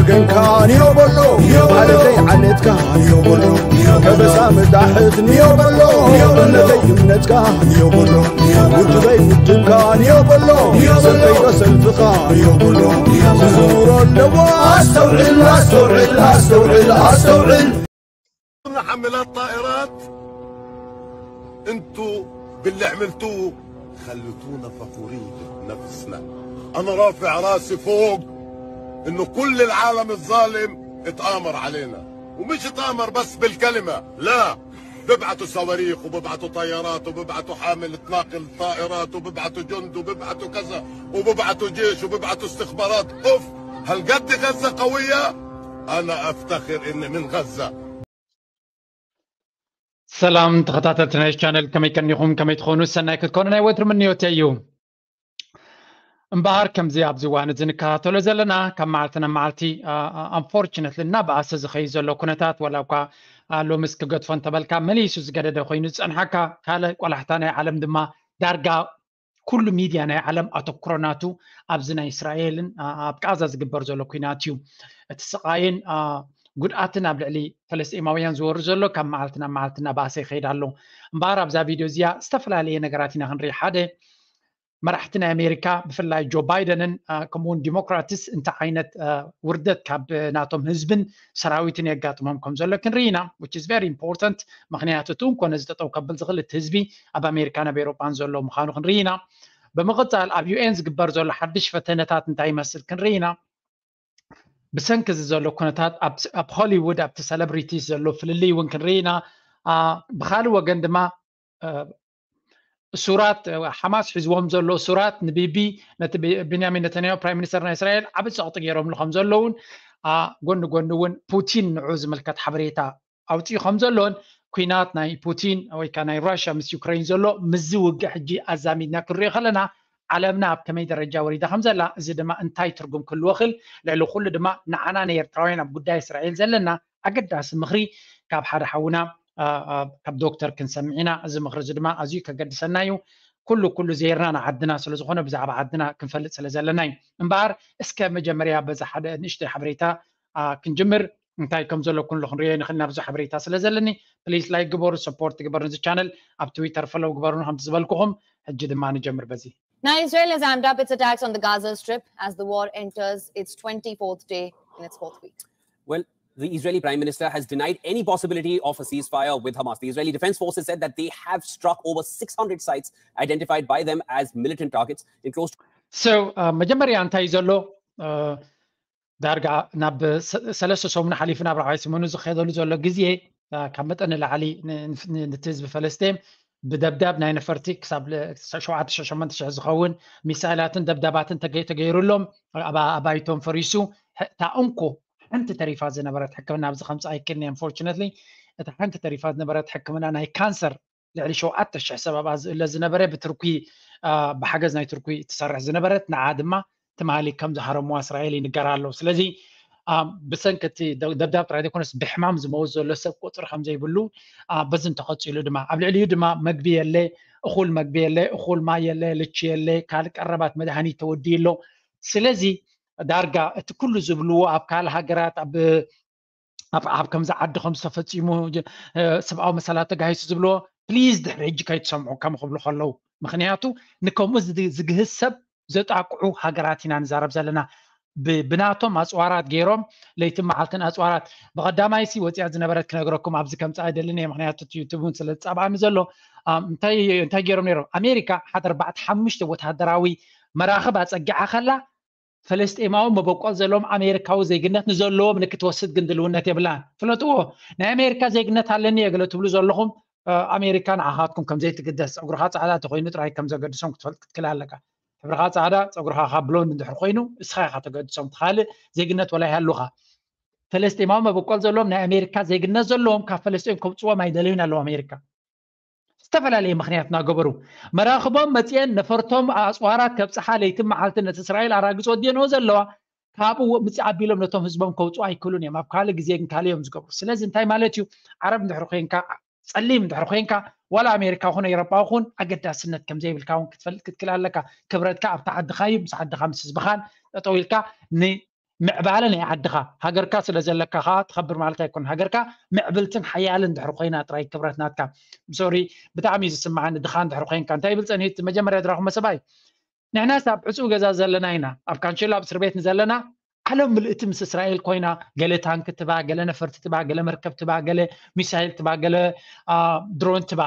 ገንካ ንዮ በሎ፣ ዓለተይ ዓሌትካ ንዮ በሎ፣ ከበሳ መጣሕት ንዮ በሎ፣ እምነተይ እምነትካ ንዮ በሎ፣ ውድበይ ውድብካ ንዮ በሎ፣ ሰልፈይ ዶ ሰልፍኻ ንዮ በሎ፣ ዝዝውሮ ኣለዎ። ኣስተውዕል ኣስተውዕል ኣስተውዕል ኣስተውዕል። حاملات طائرات، انتوا باللي عملتوه خليتونا فخورين بنفسنا. انا رافع راسي فوق انه كل العالم الظالم اتآمر علينا، ومش اتآمر بس بالكلمة، لا، ببعتوا صواريخ وببعتوا طيارات وببعتوا حامل ناقل طائرات وببعتوا جند وببعتوا كذا وببعتوا جيش وببعتوا استخبارات. اوف، هالقد غزة قوية؟ انا افتخر اني من غزة. ሰላም ተኸታተልቲ ናይ ቻነል፣ ከመይ ቀኒኹም? ከመይ ትኾኑ? ሰናይ ክትኮኑ ናይ ወትሩ ምንዮተይ እዩ። እምበኣር ከምዚ ኣብዚ እዋን እዚ ንከታተሎ ዘለና ካብ መዓልቲ ናብ መዓልቲ ኣንፎርችነትሊ እናበኣሰ ዝኸይድ ዘሎ ኩነታት፣ ዋላ እኳ ሎምስ ክገድፎ እንተበልካ መሊሱ ዝገደደ ኮይኑ ዝጸንሓካ ካልእ ቆላሕታ ናይ ዓለም ድማ ዳርጋ ኩሉ ሚድያ ናይ ዓለም ኣተኩሮ ናቱ ኣብዚ ናይ እስራኤልን ኣብ ቃዛ ዝግበር ዘሎ ኩናት እዩ። እቲ ስቓይን ጉድኣትን ኣብ ልዕሊ ፈለስጢማውያን ዝወርድ ዘሎ ካብ መዓልቲ ናብ መዓልቲ እናባሰ ይኸይድ ኣሎ። እምበኣር ኣብዛ ቪድዮ እዚኣ ዝተፈላለየ ነገራት ኢና ክንርኢ። ሓደ፣ መራሕቲ ናይ ኣሜሪካ ብፍላይ ጆ ባይደንን ከምኡውን ዲሞክራትስ እንታይ ዓይነት ውርደት ካብ ናቶም ህዝብን ሰራዊትን የጋጥሞም ከም ዘሎ ክንርኢ ኢና። Which is very important። ምክንያቱ እቲ እንኮ ነዚ ጠጠው ከብል ዝኽእል እቲ ህዝቢ ኣብ ኣሜሪካን ኣብ ኤውሮጳን ዘሎ ምዃኑ ክንርኢ ኢና። ብምቕጻል ኣብ ዩ ኤን ዝግበር ዘሎ ሓድሽ ፈተነታት እንታይ ይመስል ክንርኢ ኢና። ብሰንኪ እዚ ዘሎ ኩነታት ኣብ ሆሊውድ ኣብቲ ሰለብሪቲስ ዘሎ ፍልልይ እውን ክንርኢ ኢና። ብካልእ ወገን ድማ እሱራት፣ ሓማስ ሒዝዎም ዘሎ እሱራት ንቢቢ፣ ነቲ ቢንያሚን ነተንያሁ ፕራይም ሚኒስተር ናይ እስራኤል ዓቢ ጸቕጢ ገይሮምሉ ከም ዘለውን ጎኒ ጎኒ እውን ፑቲን ንዑ ዝምልከት ሓበሬታ ኣውፅኡ ከም ዘሎን ኩናት ናይ ፑቲን ወይ ከዓ ናይ ራሽያ ምስ ዩክሬን ዘሎ ምስዚ ውግእ ሕጂ ኣዛሚድና ክንሪኦ ከለና ዓለምና ኣብ ከመይ ደረጃ ወሪዳ ከም ዘላ፣ እዚ ድማ እንታይ ትርጉም ክህልዎ ክእል፣ ልዕሊ ኩሉ ድማ ንዓና ንኤርትራውያን ኣብ ጉዳይ እስራኤል ዘለና ኣገዳሲ ምኽሪ ካብ ሓደ ሓውና ካብ ዶክተር ክንሰምዕ ኢና። እዚ ምኽሪ እዚ ድማ ኣዝዩ ከገድሰና እዩ። ኩሉ ኩሉ ዜርና ንዓድና ስለዝኾነ ብዛዕባ ዓድና ክንፈልጥ ስለ ዘለና እዩ። እምበኣር እስከ መጀመርያ በዚ ሓደ ንእሽተይ ሓበሬታ ክንጅምር። እንታይ ከም ዘሎ ኩሉ ክንሪኦ ንኽእል ናብዚ ሓበሬታ ስለ ዘለኒ ፕሊስ ላይክ ግበሩ፣ ሰፖርት ግበሩ ነዚ ቻነል፣ ኣብ ትዊተር ፈለው ግበሩን ከምቲ ዝበልኩኹም። ሕጂ ድማ ንጀምር በዚ። Now, Israel has amped up its attacks on the Gaza Strip as the war enters its twenty-fourth day in its fourth week. Well, the Israeli prime minister has denied any possibility of a ceasefire with Hamas. The Israeli Defense Forces said that they have struck over six hundred sites identified by them as militant targets in close. So መጀመርያ እንታይ ዘሎ ዳርጋ ናብ ሰለስተ ሰሙን ሓሊፉ ናብ ራብዓይ ሰሙኑ ዝኸደሉ ዘሎ ግዜ ካብ መጠን ንላዕሊ ነቲ ህዝቢ ፈለስጢን ብደብዳብ ናይ ነፈርቲ ክሳብ ሸውዓተ ሸሞንተ ሽሕ ዝኸውን ሚሳይላትን ደብዳባትን ተገይሩሎም ኣባይቶም ፈሪሱ። እታ እንኮ ሓንቲ ተሪፋ ዝነበረት ሕክምና ኣብዚ ከምፃ ኣይክልኒ። Unfortunately እታ ሓንቲ ተሪፋ ዝነበረት ሕክምና ናይ ካንሰር ልዕሊ ሸውዓተ ሽሕ ሰብ ኣብኣ ዝእለ ዝነበረ ብትርኩ ብሓገዝ ናይ ትርኩ ትሰርሕ ዝነበረት ንዓ ድማ ትማሊ ከም ዝሃረምዋ እስራኤል ይንገር ኣሎ። ስለዚ ብሰንኪ እቲ ደብዳብ ጥራይ ዘይኮነስ ብሕማም ዝመውት ዘሎ ሰብ ቁፅሪ ከም ዘይብሉ በዚ እንተቐፂሉ ድማ ኣብ ልዕሊኡ ድማ መግቢ የለ፣ እኹል መግቢ የለ፣ እኹል ማይ የለ፣ ልቺ የለ፣ ካልእ ቀረባት መድሃኒት ተወዲኡ ኣሎ። ስለዚ ዳርጋ እቲ ኩሉ ዝብልዎ ኣብ ካልእ ሃገራት ኣብ ኣብ ከምዚ ዓዲ ከም ዝተፈፂሙ ሰብኣዊ መሰላት ተጋሂሱ ዝብልዎ ፕሊዝ ድሕሪ ሕጂ ከይትሰምዑ ከም ክብሉ ከለዉ፣ ምክንያቱ ንከምኡ ዝግህስ ሰብ ዘጣቅዑ ሃገራት ኢና ንዛረብ ዘለና። ብናቶም ኣፅዋራት ገይሮም ለይትን መዓልትን ኣፅዋራት። ብቀዳማይ ሲ ወፂኣ ዝነበረት ክነግረኩም ኣብዚ ከምፃ ኣይደልን እየ፣ ምክንያቱ ዩቱብ እውን ስለ ዝፃብኣኒ ዘሎ። እንታይ ገይሮም ነይሮም? ኣሜሪካ ሓደ ኣርባዕተ ሓሙሽተ ወታደራዊ መራኽብ ኣፀጊዓ ከላ ፈለስጢማዊ መበቆል ዘለዎም ኣሜሪካዊ ዜግነት ንዘለዎም ንክትወስድ ግን ድልውነት የብላን። ፍለጥዎ። ናይ ኣሜሪካ ዜግነት ኣለኒ እየ ገለ ትብሉ ዘለኹም ኣሜሪካ ንዓኻትኩም ከም ዘይትግደስ፣ ፀጉርኻ ፃዕዳ ተኮይኑ ጥራይ ከም ዘገድሶም ክትፈልጥ ክትክል ኣለካ። ሕብርኻ ፃዕዳ፣ ፀጉርኻ ካብ ብሎንድ እንድሕር ኮይኑ እስኻ ኢኻ ተገድሶም። ትኻልእ ዜግነት ወላ ይሃሉኻ። ፈለስጢማዊ መበቆል ዘለዎም ናይ ኣሜሪካ ዜግነት ዘለዎም ካብ ፈለስጢን ከውፅዎም ኣይደለዩን ኣለዉ ኣሜሪካ። ዝተፈላለየ ምክንያት እናገበሩ መራኽቦም መፅኤን ነፈርቶም ኣፅዋራት ከብፅሓ ለይትን መዓልትን ነቲ እስራኤል ኣራግፅ ወዲኦንዎ ዘለዋ ካብኡ ምፅእ ኣቢሎም ነቶም ህዝቦም ከውፅኡ ኣይክእሉን እዮም። ኣብ ካልእ ግዜ ግን ካልእ እዮም ዝገብሩ። ስለዚ እንታይ ማለት እዩ? ዓረብ እንድሕር ኮይንካ፣ ፀሊም እንድሕር ኮይንካ፣ ዋላ ኣሜሪካ ኹን ኤውሮጳ ኹን ኣገዳስነት ከም ዘይብልካ እውን ክትፈልጥ ክትክል ኣለካ። ክብረትካ ኣብቲ ዓድኻ እዩ፣ ምስ ዓድኻ ምስ ህዝብኻን ጠጠው ኢልካ ን ምዕባለ ናይ ዓድኻ፣ ሃገርካ ስለ ዘለካ ከዓ ትኸብር ማለት ኣይኮን። ሃገርካ ምዕብልትን ሓያልን ድሕሪ ኮይና ጥራይ ክብረት ናትካ። ሶሪ፣ ብጣዕሚ እዩ ዝስምዓኒ። ድኻ እንድሕሪ ኮይንካ እንታይ ይብል ጸኒሕቲ መጀመርያ ድራኹም ሰብኣይ፣ ንሕናስ ኣብ ዕጹው ገዛ ዘለና ኢና፣ ኣብ ካንሸሎ ኣብ እስር ቤት ንዘለና፣ ዓለም ምልእቲ ምስ እስራኤል ኮይና፣ ገለ ታንክ ትባ፣ ገለ ነፈርቲ ትባ፣ ገለ መርከብ ትባ፣ ገለ ሚሳይል ትባ፣ ገለ ድሮን ትባ።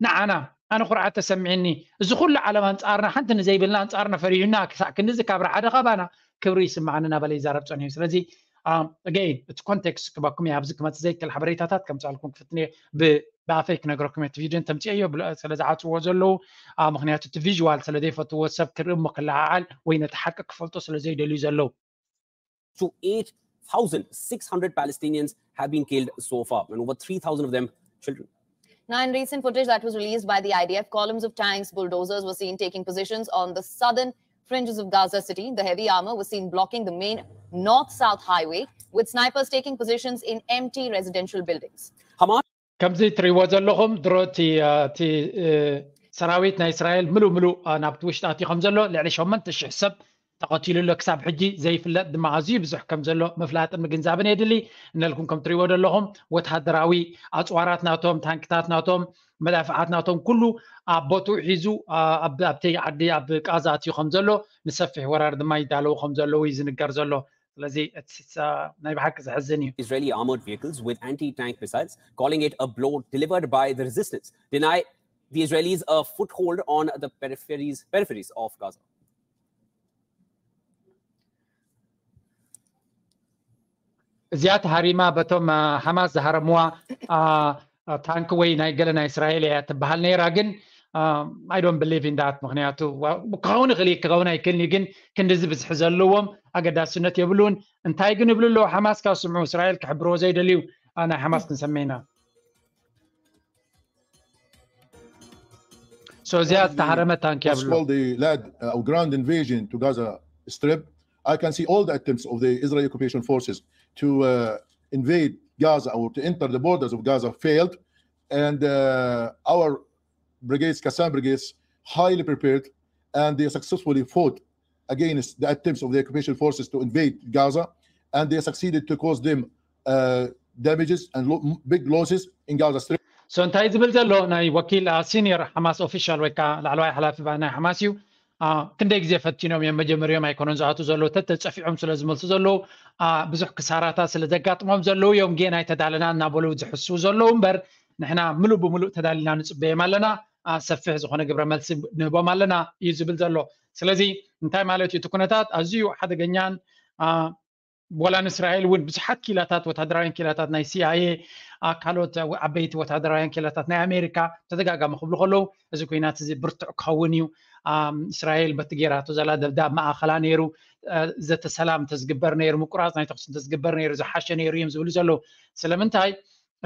ንዓና ኣነ ኩርዓት ተሰሚዕኒ። እዚ ኩሉ ዓለም ኣንጻርና፣ ሓንቲ ንዘይብልና ኣንጻርና ፈሪሁና ክሳዕ ክንድዚ ካብ ረዓደ ካባና ክብሪ ይስምዓኒ እናበለ ይዛረብ ጸኒሑ። ስለዚ ገይ እቲ ኮንቴክስት ክበኩም እየ። ኣብዚ ክመጽእ ዘይክእል ሓበሬታታት ከምጻልኩም ክፍትነ ብኣፈይ ክነግረኩም እየ። እቲ ቪድዮ እንተምፅዮ እዮ ስለ ዝዓፅዎ ዘለዉ፣ ምክንያቱ እቲ ቪዥዋል ስለ ዘይፈትዎ ሰብ ክርኢ እሞ ክለዓዓል ወይ ነቲ ሓቂ ክፈልጦ ስለ ዘይደልዩ ዘለዉ። To eight thousand six hundred Palestinians have been killed so far, and over three thousand of them children. Now, in recent footage that was released by the I D F, columns of tanks, bulldozers were seen taking positions on the southern fringes of Gaza City. The heavy armor was seen blocking the main north south highway, with snipers taking positions in empty residential buildings. Hamas ከምዚ ትሪእዎ ዘለኹም ድሮ እቲ ሰራዊት ናይ እስራኤል ምሉእ ምሉእ ናብቲ ውሽጢ ኣትዩ ከም ዘሎ ልዕሊ ሸሞንተ ሽሕ ሰብ ተቐቲሉ ኣሎ። ክሳብ ሕጂ ዘይፍለጥ ድማ ኣዝዩ ብዙሕ ከም ዘሎ ምፍላጥን ምግንዛብን የድሊ። እነልኩም ከም ትሪእዎ ዘለኹም ወተሃደራዊ ኣፅዋራት ናቶም፣ ታንክታት ናቶም፣ መዳፍዓት ናቶም ኩሉ ኣብ ቦትኡ ሒዙ ኣብቲ ዓዲ ኣብ ቃዛ ኣትዩ ከም ዘሎ ንሰፊሕ ወራር ድማ ይዳለዉ ከም ዘለዉ እዩ ዝንገር ዘሎ። ስለዚ ናይ ብሓቂ ዘሕዝን እዩ። Israeli armored vehicles with anti-tank missiles, calling it a blow delivered by the resistance, deny the Israelis a foothold on the peripheries, peripheries of Gaza. እዚኣ ተሃሪማ በቶም ሓማስ ዝሃረምዋ ታንክ ወይ ናይ ገለ ናይ እስራኤል እያ ትበሃል ነይራ። ግን I don't believe in that። ምክንያቱ ክኸውን ይኽእል ክኸውን ኣይክእልን እዩ። ግን ክንድዚ ብዝሒ ዘለዎም ኣገዳስነት የብሉን። እንታይ ግን ይብሉ ኣለዉ ሓማስ? ካብ ስምዑ እስራኤል ክሕብርዎ ዘይደልዩ ናይ ሓማስ ክንሰምዕ ኢና። So እዚኣ ዝተሃረመ ታንክ እያ ብሉ። Called the land or ground invasion to Gaza Strip. I can see all the attempts of the Israeli occupation forces to uh, invade Gaza or to enter the borders of Gaza failed, and uh, our brigades, Qassam brigades, highly prepared, and they successfully fought against the attempts of the occupation forces to invade Gaza, and they succeeded to cause them uh, damages and lo- big losses in Gaza Strip. So እንታይ ዝብል ዘሎ ናይ ወኪል ሲኒየር ሓማስ ኦፊሻል ወይ ከዓ ላዕለዋይ ሓላፊ ናይ ሓማስ እዩ። ክንደይ ግዜ ፈቲኖም እዮም መጀመርዮም ኣይኮነን ዝኣቱ ዘለዉ፣ ተተፀፊዖም ስለ ዝመልሱ ዘለዉ ብዙሕ ክሳራታት ስለ ዘጋጥሞም ዘለዉ እዮም ጌና ኣይተዳለና እናበሉ ዝሕስቡ ዘለዉ እምበር ንሕና ምሉእ ብምሉእ ተዳሊና ንፅበዮም ኣለና፣ ሰፊሕ ዝኾነ ግብረ መልሲ ንህቦም ኣለና እዩ ዝብል ዘሎ። ስለዚ እንታይ ማለት እዩ እቲ ኩነታት ኣዝዩ ሓደገኛን ወላ ንእስራኤል እውን ብዙሓት ኪላታት ወታደራውያን ኪላታት ናይ ሲኣይኤ ካልኦት ዓበይቲ ወታደራውያን ኪላታት ናይ ኣሜሪካ ተደጋጋሚ ክብሉ ከለዉ እዚ ኩናት እዚ ብርቱዕ ክኸውን እዩ። እስራኤል በቲ ጌራቶ ዘላ ደብዳብ ማእኸላ ነይሩ፣ ዘተ ሰላም ተዝግበር ነይሩ፣ ምቁራፅ ናይ ተኩሲ ተዝግበር ነይሩ ዝሓሸ ነይሩ እዮም ዝብሉ ዘለዉ። ስለምንታይ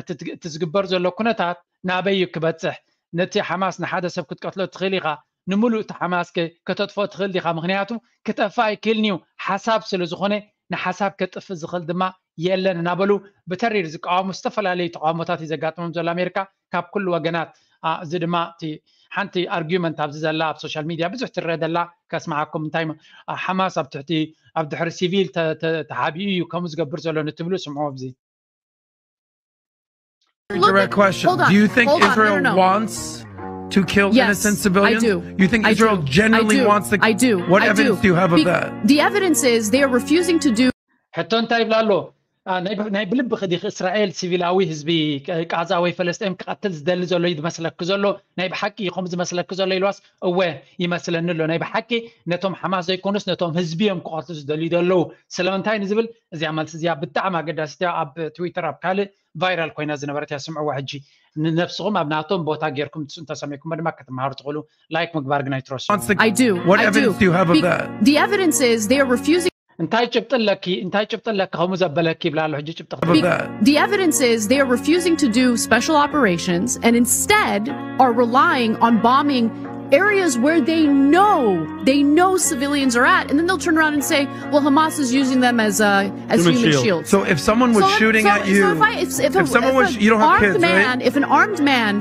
እቲ ዝግበር ዘሎ ኩነታት ናበይ እዩ ክበፅሕ? ነቲ ሓማስ ንሓደ ሰብ ክትቀትሎ ትኽእል ኢኻ፣ ንምሉእ እቲ ሓማስ ከ ከተጥፍኦ ትኽእል ዲኻ? ምክንያቱ ክጠፍእ ኣይክእልን እዩ። ሓሳብ ስለ ዝኾነ ንሓሳብ ከጥፍእ ዝኽእል ድማ የለን እናበሉ ብተሪር ዝቃወሙ ዝተፈላለዩ ተቃውሞታት እዩ ዘጋጥሞም ዘሎ ኣሜሪካ ካብ ኩሉ ወገናት። እዚ ድማ እቲ ሓንቲ ኣርጊመንት ኣብዚ ዘላ ኣብ ሶሻል ሚድያ ብዙሕ ትረአ ዘላ ከስምዓኩም። እንታይ ሓማስ ኣብ ትሕቲ ኣብ ድሕሪ ሲቪል ተሓቢኡ እዩ ከምኡ ዝገብር ዘሎ ንትብሉ ስምዑ ኣብዚ። Direct question. Do you think Israel wants to kill innocent civilians? You think Israel genuinely wants to? I do. What evidence do you have of that? The evidence is they are refusing to do. ሕቶ እንታይ ይብላ ኣሎ? ናይ ብልቢ ክዲኽ እስራኤል ሲቪላዊ ህዝቢ ቃዛ ወይ ፈለስጤም ክቐትል ዝደሊ ዘሎ እዩ ዝመስለኪ ዘሎ? ናይ ብሓቂ እዩ ከምኡ ዝመስለኪ ዘሎ ኢልዋስ እወ ይመስለኒ ኣሎ። ናይ ብሓቂ ነቶም ሓማስ ዘይኮኑስ ነቶም ህዝቢ እዮም ክቐትሉ ዝደልዩ ዘለዉ። ስለምንታይ ንዝብል እዚኣ መልሲ እዚኣ ብጣዕሚ ኣገዳሲት እያ። ኣብ ትዊተር ኣብ ካልእ ቫይራል ኮይና ዝነበረት እያ። ስምዕዋ ሕጂ ንነብስኹም ኣብ ናቶም ቦታ ጌርኩም ትስኡ እንተሰሚዕኩሞ ድማ ክትመሃሩ ትኽእሉ። ላይክ ምግባር ግን ኣይትረስዑ። I do. What I evidence do. do you have of Be- that? The evidence is they are refusing. እንታይ ጭብጢ ኣለኪ እንታይ ጭብጢ ኣለኪ ከምኡ ዘበለኪ ይብላ ኣሎ። ሕጂ ጭብጢ Of that. The evidence is they are refusing to do special operations and instead are relying on bombing areas where they know they know civilians are at, and then they'll turn around and say, "Well, Hamas is using them as uh, as Human human, shield. shields." So if someone was So- shooting so- at you, so if, I, if, if, if someone if was, an you don't have armed kids, man, right? If an armed man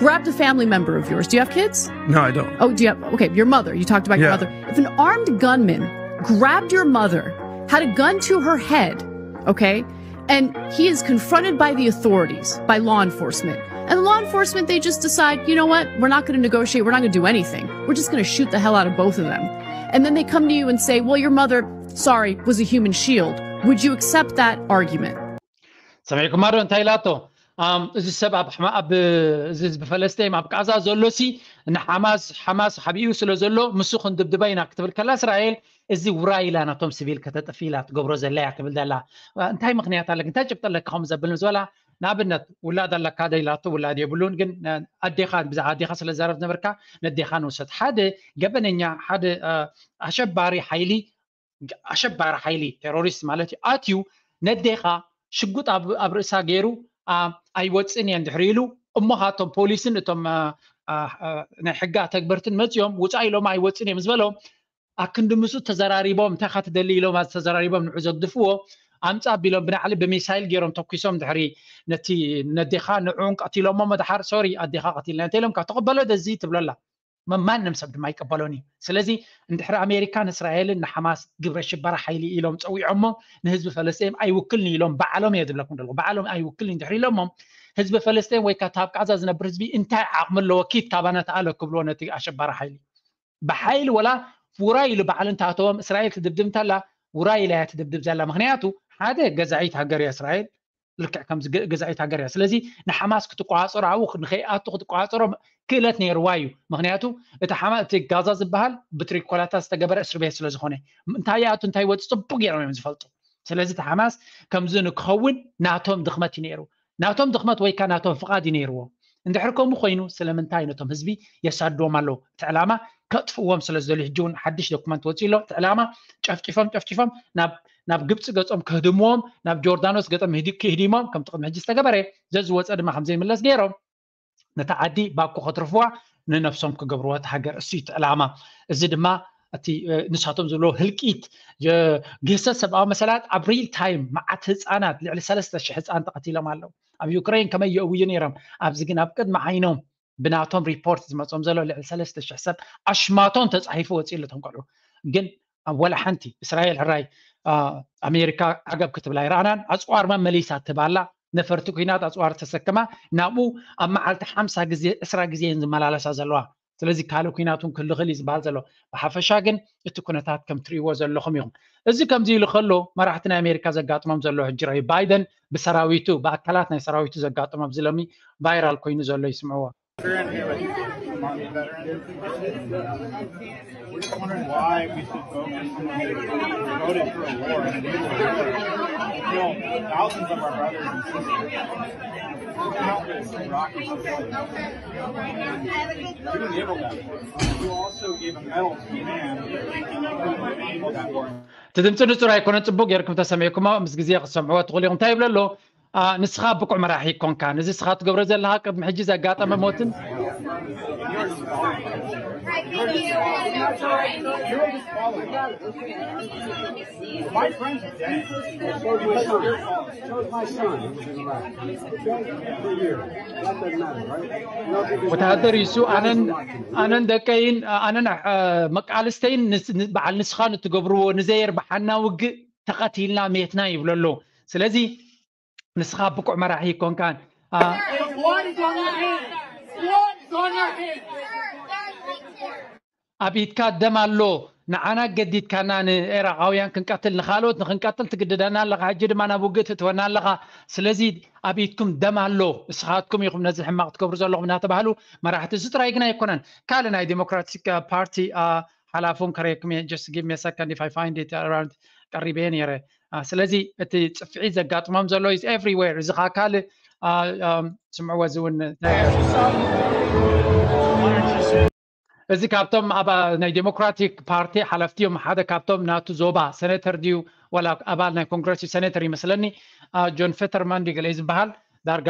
grabbed a family member of yours, do you have kids? No, I don't. Oh, do you have? Okay, your mother. You talked about your Yeah. Mother. If an armed gunman grabbed your mother had a gun to her head, okay? And he is confronted by the authorities, by law enforcement. And law enforcement, they just decide, you know what? We're not going to negotiate. We're not going to do anything. We're just going to shoot the hell out of both of them. And then they come to you and say, well, your mother, sorry, was a human shield. Would you accept that argument? ሰሚዕኩማ ዶ እንታይ ኢላቶ? ኣም፣ እዚ ሰብ ኣብ ሕማ- ኣብ እዚ ህዝቢ ፈለስጤም ኣብ ቃዛ ዘሎሲ ንሓማስ ሓማስ ሓቢኡ ስለ ዘሎ ምስ ክንድብድባ ኢና ክትብል ከላ እስራኤል እዚ ውራይ ኢላ ናቶም ሲቪል ከተጥፊ ኢላ ትገብሮ ዘላ እያ ትብል ዘላ። እንታይ ምክንያት ኣለክ እንታይ ጭብጢ ኣለካ ከምኡ ዘብል ምስ በላ ንኣብነት ውላድ ኣለካ ዶ ኢላቶ ውላድ የብሉን ግን ኣዴኻ ብዛዕባ ኣዴኻ ስለ ዘረብ ዝነበርካ ነዴኻ ንውሰድ ሓደ ገበነኛ ሓደ ኣሸባሪ ሓይሊ ኣሸባሪ ሓይሊ ቴሮሪስት ማለት እዩ ኣትዩ ነዴኻ ሽጉጥ ኣብ ርእሳ ገይሩ ኣይወፅን እየ እንድሕር ኢሉ እሞ ካቶም ፖሊስን እቶም ናይ ሕጊ ኣተግበርትን መፅኦም ውፃእ ኢሎም ኣይወፅን እዮም ዝበሎም ኣክንዲ ምስኡ ተዘራሪቦም እንታይ ካ ትደሊ ኢሎም ተዘራሪቦም ንዑ ዘግድፍዎ ኣምፃ ኣቢሎም ብናዕሊ ብሚሳይል ገይሮም ተኩሶም ድሕሪ ነቲ ነዴኻ ንዑን ቀቲሎሞ መድሓር ሶሪ ኣዴኻ ቀቲልና እንተ ኢሎም ካብ ተቐበሎ ደዚ ትብለላ ማንም ሰብ ድማ ኣይቀበሎን እዩ ስለዚ እንድሕሪ ኣሜሪካን እስራኤልን ንሓማስ ግብረ ሽበራ ሓይሊ ኢሎም ፀዊዖሞ ንህዝቢ ፈለስጢን ኣይውክልን ኢሎም ባዕሎም እየ ዝብለኩም ዘለኹ ባዕሎም ኣይውክልን እንድሕሪ ኢሎሞም ህዝቢ ፈለስጢን ወይ ካብ ቃዛ ዝነብር ህዝቢ እንታይ ዓቕሚ ኣለዎ ኪድ ካባና ተኣለ ክብልዎ ነቲ ኣሸባሪ ሓይሊ ብሓይሊ ወላ ውራይ ኢሉ ባዕሉ እንታተዎም እስራኤል ትድብድብ እንተላ ውራይ ኢላ እያ ትድብድብ ዘላ ምክንያቱ ሓደ ገዛኢት ሃገር እያ እስራኤል ልክዕ ከም ገዛኢት ሃገር እያ ስለዚ ንሓማስ ክትቆፃፀሮ ኣብኡ ንከይኣቱ ክትቆፃፀሮ ክእለት ነይርዋ እዩ ምክንያቱ እቲ ሓማ እቲ ጋዛ ዝበሃል ብትሪኮላታ ዝተገበረ እስር ቤት ስለዝኮነ እንታይ ይኣቱ እንታይ ይወፅ ፅቡቅ ገይሮም እዮም ዝፈልጡ ስለዚ እቲ ሓማስ ከምዚ ንክኸውን ናቶም ድክመት እዩ ነይሩ ናቶም ድክመት ወይካ ናቶም ፍቃድ እዩ ነይርዎ እንድሕር ከምኡ ኮይኑ ስለምንታይ ነቶም ህዝቢ የሳድዎም ኣለዉ እቲ ዕላማ ከጥፍዎም ስለ ዝደልዩ ሕጂ እውን ሓድሽ ዶክመንት ወፂኡ ኣሎ እቲ ዕላማ ጨፍጭፎም ጨፍጭፎም ናብ ናብ ግብፂ ገፆም ክህድምዎም ናብ ጆርዳኖስ ገፆም ክህዲሞም ከምቲ ቅድሚ ሕጂ ዝተገበረ ዘዝወፀ ድማ ከምዘይምለስ ገይሮም ነታ ዓዲ ባኮ ከትርፍዋ ንነብሶም ክገብርዋ እቲ ሃገር እሱ እቲ ዕላማ እዚ ድማ እቲ ንሳቶም ዝብሎ ህልቂት ግህሰት ሰብኣዊ መሰላት ኣብ ሪል ታይም መዓት ህፃናት ልዕሊ ሰለስተ ሽሕ ህፃን ተቐቲሎም ኣለዉ ኣብ ዩክሬን ከመይ የእውዩ ነይሮም ኣብዚ ግን ኣብ ቅድሚ ዓይኖም ብናቶም ሪፖርት ዝመፅኦም ዘሎ ልዕሊ ሰለስተ ሽሕ ሰብ ኣሽማቶም ተፃሒፉ ወፂኡ ኣለቶም ቆልዑ ግን ወላ ሓንቲ እስራኤል ሕራይ ኣሜሪካ ዓገብ ክትብል ኣይረኣናን ኣፅዋር መመሊሳ ትባላ ነፈርቲ ኩናት ኣፅዋር ተሰክማ ናብኡ ኣብ መዓልቲ ሓምሳ ግዜ ዕስራ ግዜ እየን ዝመላለሳ ዘለዋ ስለዚ ካልእ ኩናት እውን ክህሉ ክእል እዩ ዝበሃል ዘሎ ብሓፈሻ ግን እቲ ኩነታት ከም ትርእይዎ ዘለኹም ኢኹም እዚ ከምዚ ኢሉ ከሎ መራሕቲ ናይ ኣሜሪካ ዘጋጥሞም ዘሎ ሕጂ ረዩ ባይደን ብሰራዊቱ ብኣካላት ናይ ሰራዊቱ ዘጋጥሞም ዝለሚ ቫይራል ኮይኑ ዘሎ ይስምዕዎ We're just wondering why we should vote for someone who voted for a war and a nuclear war and killed thousands of our brothers and sisters. Countless Iraqis and Syrians. You enabled that war. You also gave a medal to a man who enabled that war. እቲ ድምፂ ንፁር ኣይኮነን ፅቡቅ ጌርኩም ተሰሚዕኩሞ ምስ ግዜ ክሰምዕዎ ትኽእሉ ኢኹም እንታይ ይብለ ኣሎ ንስኻ ብቁዕ መራሒ ይኮንካ ነዚ ስኻ ትገብሮ ዘለኻ ቅድሚ ሕጂ ዘጋጠመ ሞትን ወተሃደር ይሱ ኣነን ደቀይን ኣነን መቃልስተይን በዓል ንስኻ ንትገብርዎ ንዘየርብሓና ውግእ ተቐቲልና ሜትና ይብሎ ኣሎ ስለዚ ንስኻ ብቁዕ መራሒ ይኮንካን ኣብ ኢድካ ደም ኣሎ ንዓና ገዲድካና ንኤራቃውያን ክንቀትል ንካልኦት ንክንቀትል ትግድደና ኣለካ ሕጂ ድማ ናብ ውግእ ትእትወና ኣለካ ስለዚ ኣብ ኢድኩም ደም ኣሎ እስኻትኩም ኢኹም ነዚ ሕማቅ ትገብሩ ዘለኹም እናተባህሉ መራሕቲ እዚ ጥራይ ግን ኣይኮነን ካልእ ናይ ዲሞክራቲክ ፓርቲ ሓላፉን ከረየኩም just give me a second if I find it around ቀሪበ ነይረ ስለዚ እቲ ፅፍዒት ዘጋጥሞም ዘሎ is everywhere እዚ ከዓ ካልእ ስምዕዎ እዚ እውን እዚ ካብቶም ኣብ ናይ ዴሞክራቲክ ፓርቲ ሓለፍቲ እዮም ሓደ ካብቶም ናቱ ዞባ ሰኔተር ድዩ ወላ ኣባል ናይ ኮንግረስ እዩ ሰኔተር ይመስለኒ ጆን ፌተርማን ድዩ ገለ ዝበሃል ዳርጋ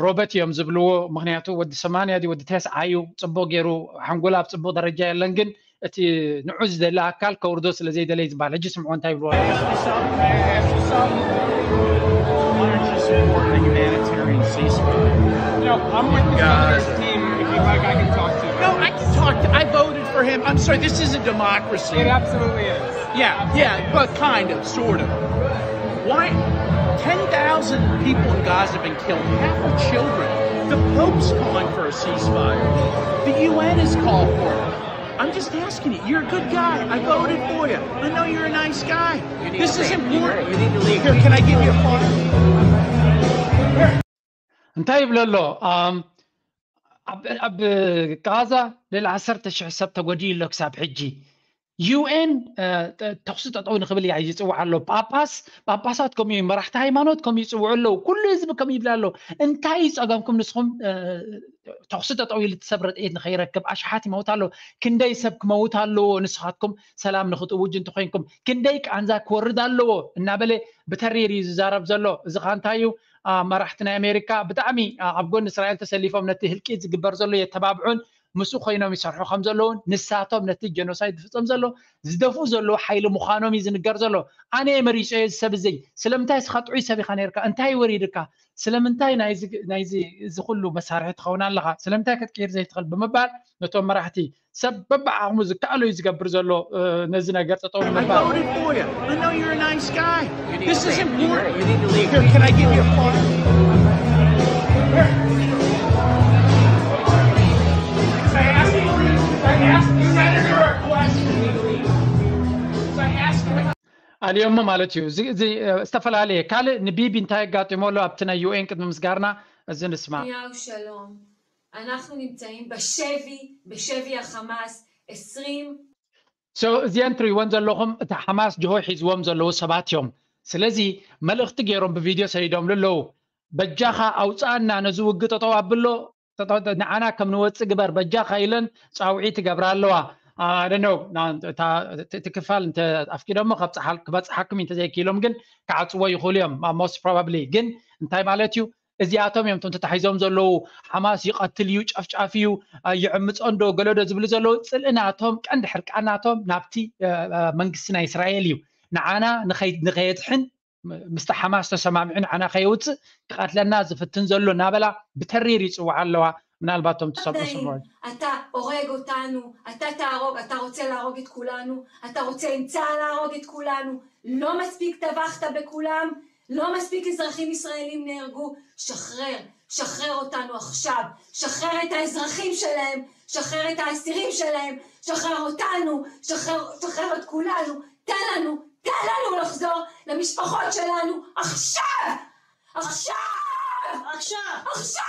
ሮበት እዮም ዝብልዎ ምክንያቱ ወዲ ሰማንያ ድዩ ወዲ ተስዓ እዩ ፅቡቅ ገይሩ ሓንጎል ኣብ ፅቡቅ ደረጃ የለን ግን እቲ ንዑ ዝደሊ ኣካል ከውርዶ ስለ ዘይደለይ ዝበሃል ሕጂ ስምዖ እንታይ ይብልዎ No, I'm with the Sanders team. If you like, I can talk to you. No, I can talk. To, I voted for Abraham, I'm sorry, this isn't democracy. It absolutely is. Yeah, yeah, but kind of, sort of. Why? ten thousand people in Gaza have been killed, half are children. The Pope's calling for a ceasefire. The U N has called for it. I'm just asking you. You're a good guy. I voted for you. I know you're a nice guy. This is important. Here, can I give you a phone? እንታይ ይብለ ኣሎ? ኣብ ጋዛ ልዕሊ ዓሰርተ ሽሕ ሰብ ተጎዲኡ ኣሎ ክሳብ ሕጂ። ዩ ኤን ተኩሲ ጠጠው ንክብል እያ ይፅውዕ ኣሎ። ጳጳስ ጳጳሳት ከምኡ እዩ፣ መራሕቲ ሃይማኖት ከምኡ ይፅውዑ ኣለዉ። ኩሉ ህዝቢ ከምኡ ይብል ኣሎ። እንታይ እዩ ፀገምኩም ንስኹም? ተኩሲ ጠጠው ኢሉ ሰብ ረድኤት ንኸይረክብ ኣሽሓት ይመውት ኣሎ። ክንደይ ሰብ ክመውት ኣለዎ ንስኻትኩም ሰላም ንክትእውጁ እንተኮይንኩም? ክንደይ ቃንዛ ክወርድ ኣለዎ እናበለ ብተሪር እዩ ዝዛረብ ዘሎ። እዚ ኸ እንታይ እዩ? መራሕቲ ናይ ኣሜሪካ ብጣዕሚ ኣብ ጎኒ እስራኤል ተሰሊፎም ነቲ ህልቂት ዝግበር ዘሎ የተባብዑን ምስኡ ኮይኖም ይሰርሑ ከም ዘለውን ንሳቶም ነቲ ጀኖሳይድ ዝፍፀም ዘሎ ዝደፍኡ ዘለዉ ሓይሊ ምዃኖም እዩ ዝንገር ዘሎ። ኣነ እየ መሪፀዮ እዚ ሰብ እዘይ። ስለምንታይ እስኻ ጥዑይ ሰብ ኢኻ ነርካ? እንታይ ወሪድካ? ስለምንታይ ናይዚ ኩሉ መሳርሒ ትኸውን ኣለኻ? ስለምንታይ ክትቅይር ዘይትኽእል ብምባል ነቶም መራሕቲ ሰብ በብዓቕሙ ዝከኣሎ እዩ ዝገብር ዘሎ ነዚ ነገር ጠጠው ንምባል። ኣልዮሞ ማለት እዩ። ዝተፈላለየ ካልእ ንቢቢ እንታይ ኣጋጢሞ ኣሎ ኣብቲ ናይ ዩ ኤን ቅድሚ ምስጋርና እዚ ንስማ። ያው ሸሎም፣ אנחנו נמצאים בשבי, בשבי החמאס, עשרים so እዚአን ትሪእወን ዘለኹም እቲ ሓማስ ጅሆ ሒዝዎም ዘለዉ ሰባት እዮም። ስለዚ መልእኽቲ ገይሮም ብቪድዮ ሰዲዶምሉ ኣለዉ። በጃኻ ኣውፅኣና፣ ነዚ ውግእ ጠጠው ኣብሎ፣ ንዓና ከም ንወፅእ ግበር በጃኻ ኢለን ፃውዒት ይገብራ ኣለዋ። ኣደነው እቲ ክፋል እንተ ኣፍቂዶሞ ክበፅሓኩም እንተዘይክኢሎም ግን ክዓፅዎ ይኽእሉ እዮም። Most probably ግን እንታይ ማለት እዩ? እዚኣቶም እዮም እቶም ተታሒዞም ዘለዉ። ሓማስ ይቐትል እዩ፣ ጨፍጫፍ እዩ፣ ይዕምፆ እንዶ ገለዶ ዝብሉ ዘለዉ ፅልእናቶም ቀንዲ ሕርቃናቶም ናብቲ መንግስቲ ናይ እስራኤል እዩ። ንዓና ንኸየድሕን ምስቲ ሓማስ ተሰማሚዑ ንዓና ከየውፅእ ክቐትለና ዝፍትን ዘሎ እናበላ ብተሪር ይፅውዓ ኣለዋ። ምናልባት እቶም ትሰምዑ ስምዑ። אתה הורג אותנו, אתה תהרוג, אתה רוצה להרוג את כולנו, אתה רוצה עם צה"ל להרוג את כולנו, לא מספיק טבחת בכולם, לא מספיק אזרחים ישראלים נהרגו, שחרר, שחרר אותנו עכשיו, שחרר את האזרחים שלהם, שחרר את האסירים שלהם, שחרר אותנו, שחרר, שחרר את כולנו, תן לנו, תן לנו לחזור למשפחות שלנו עכשיו! עכשיו! עכשיו! עכשיו!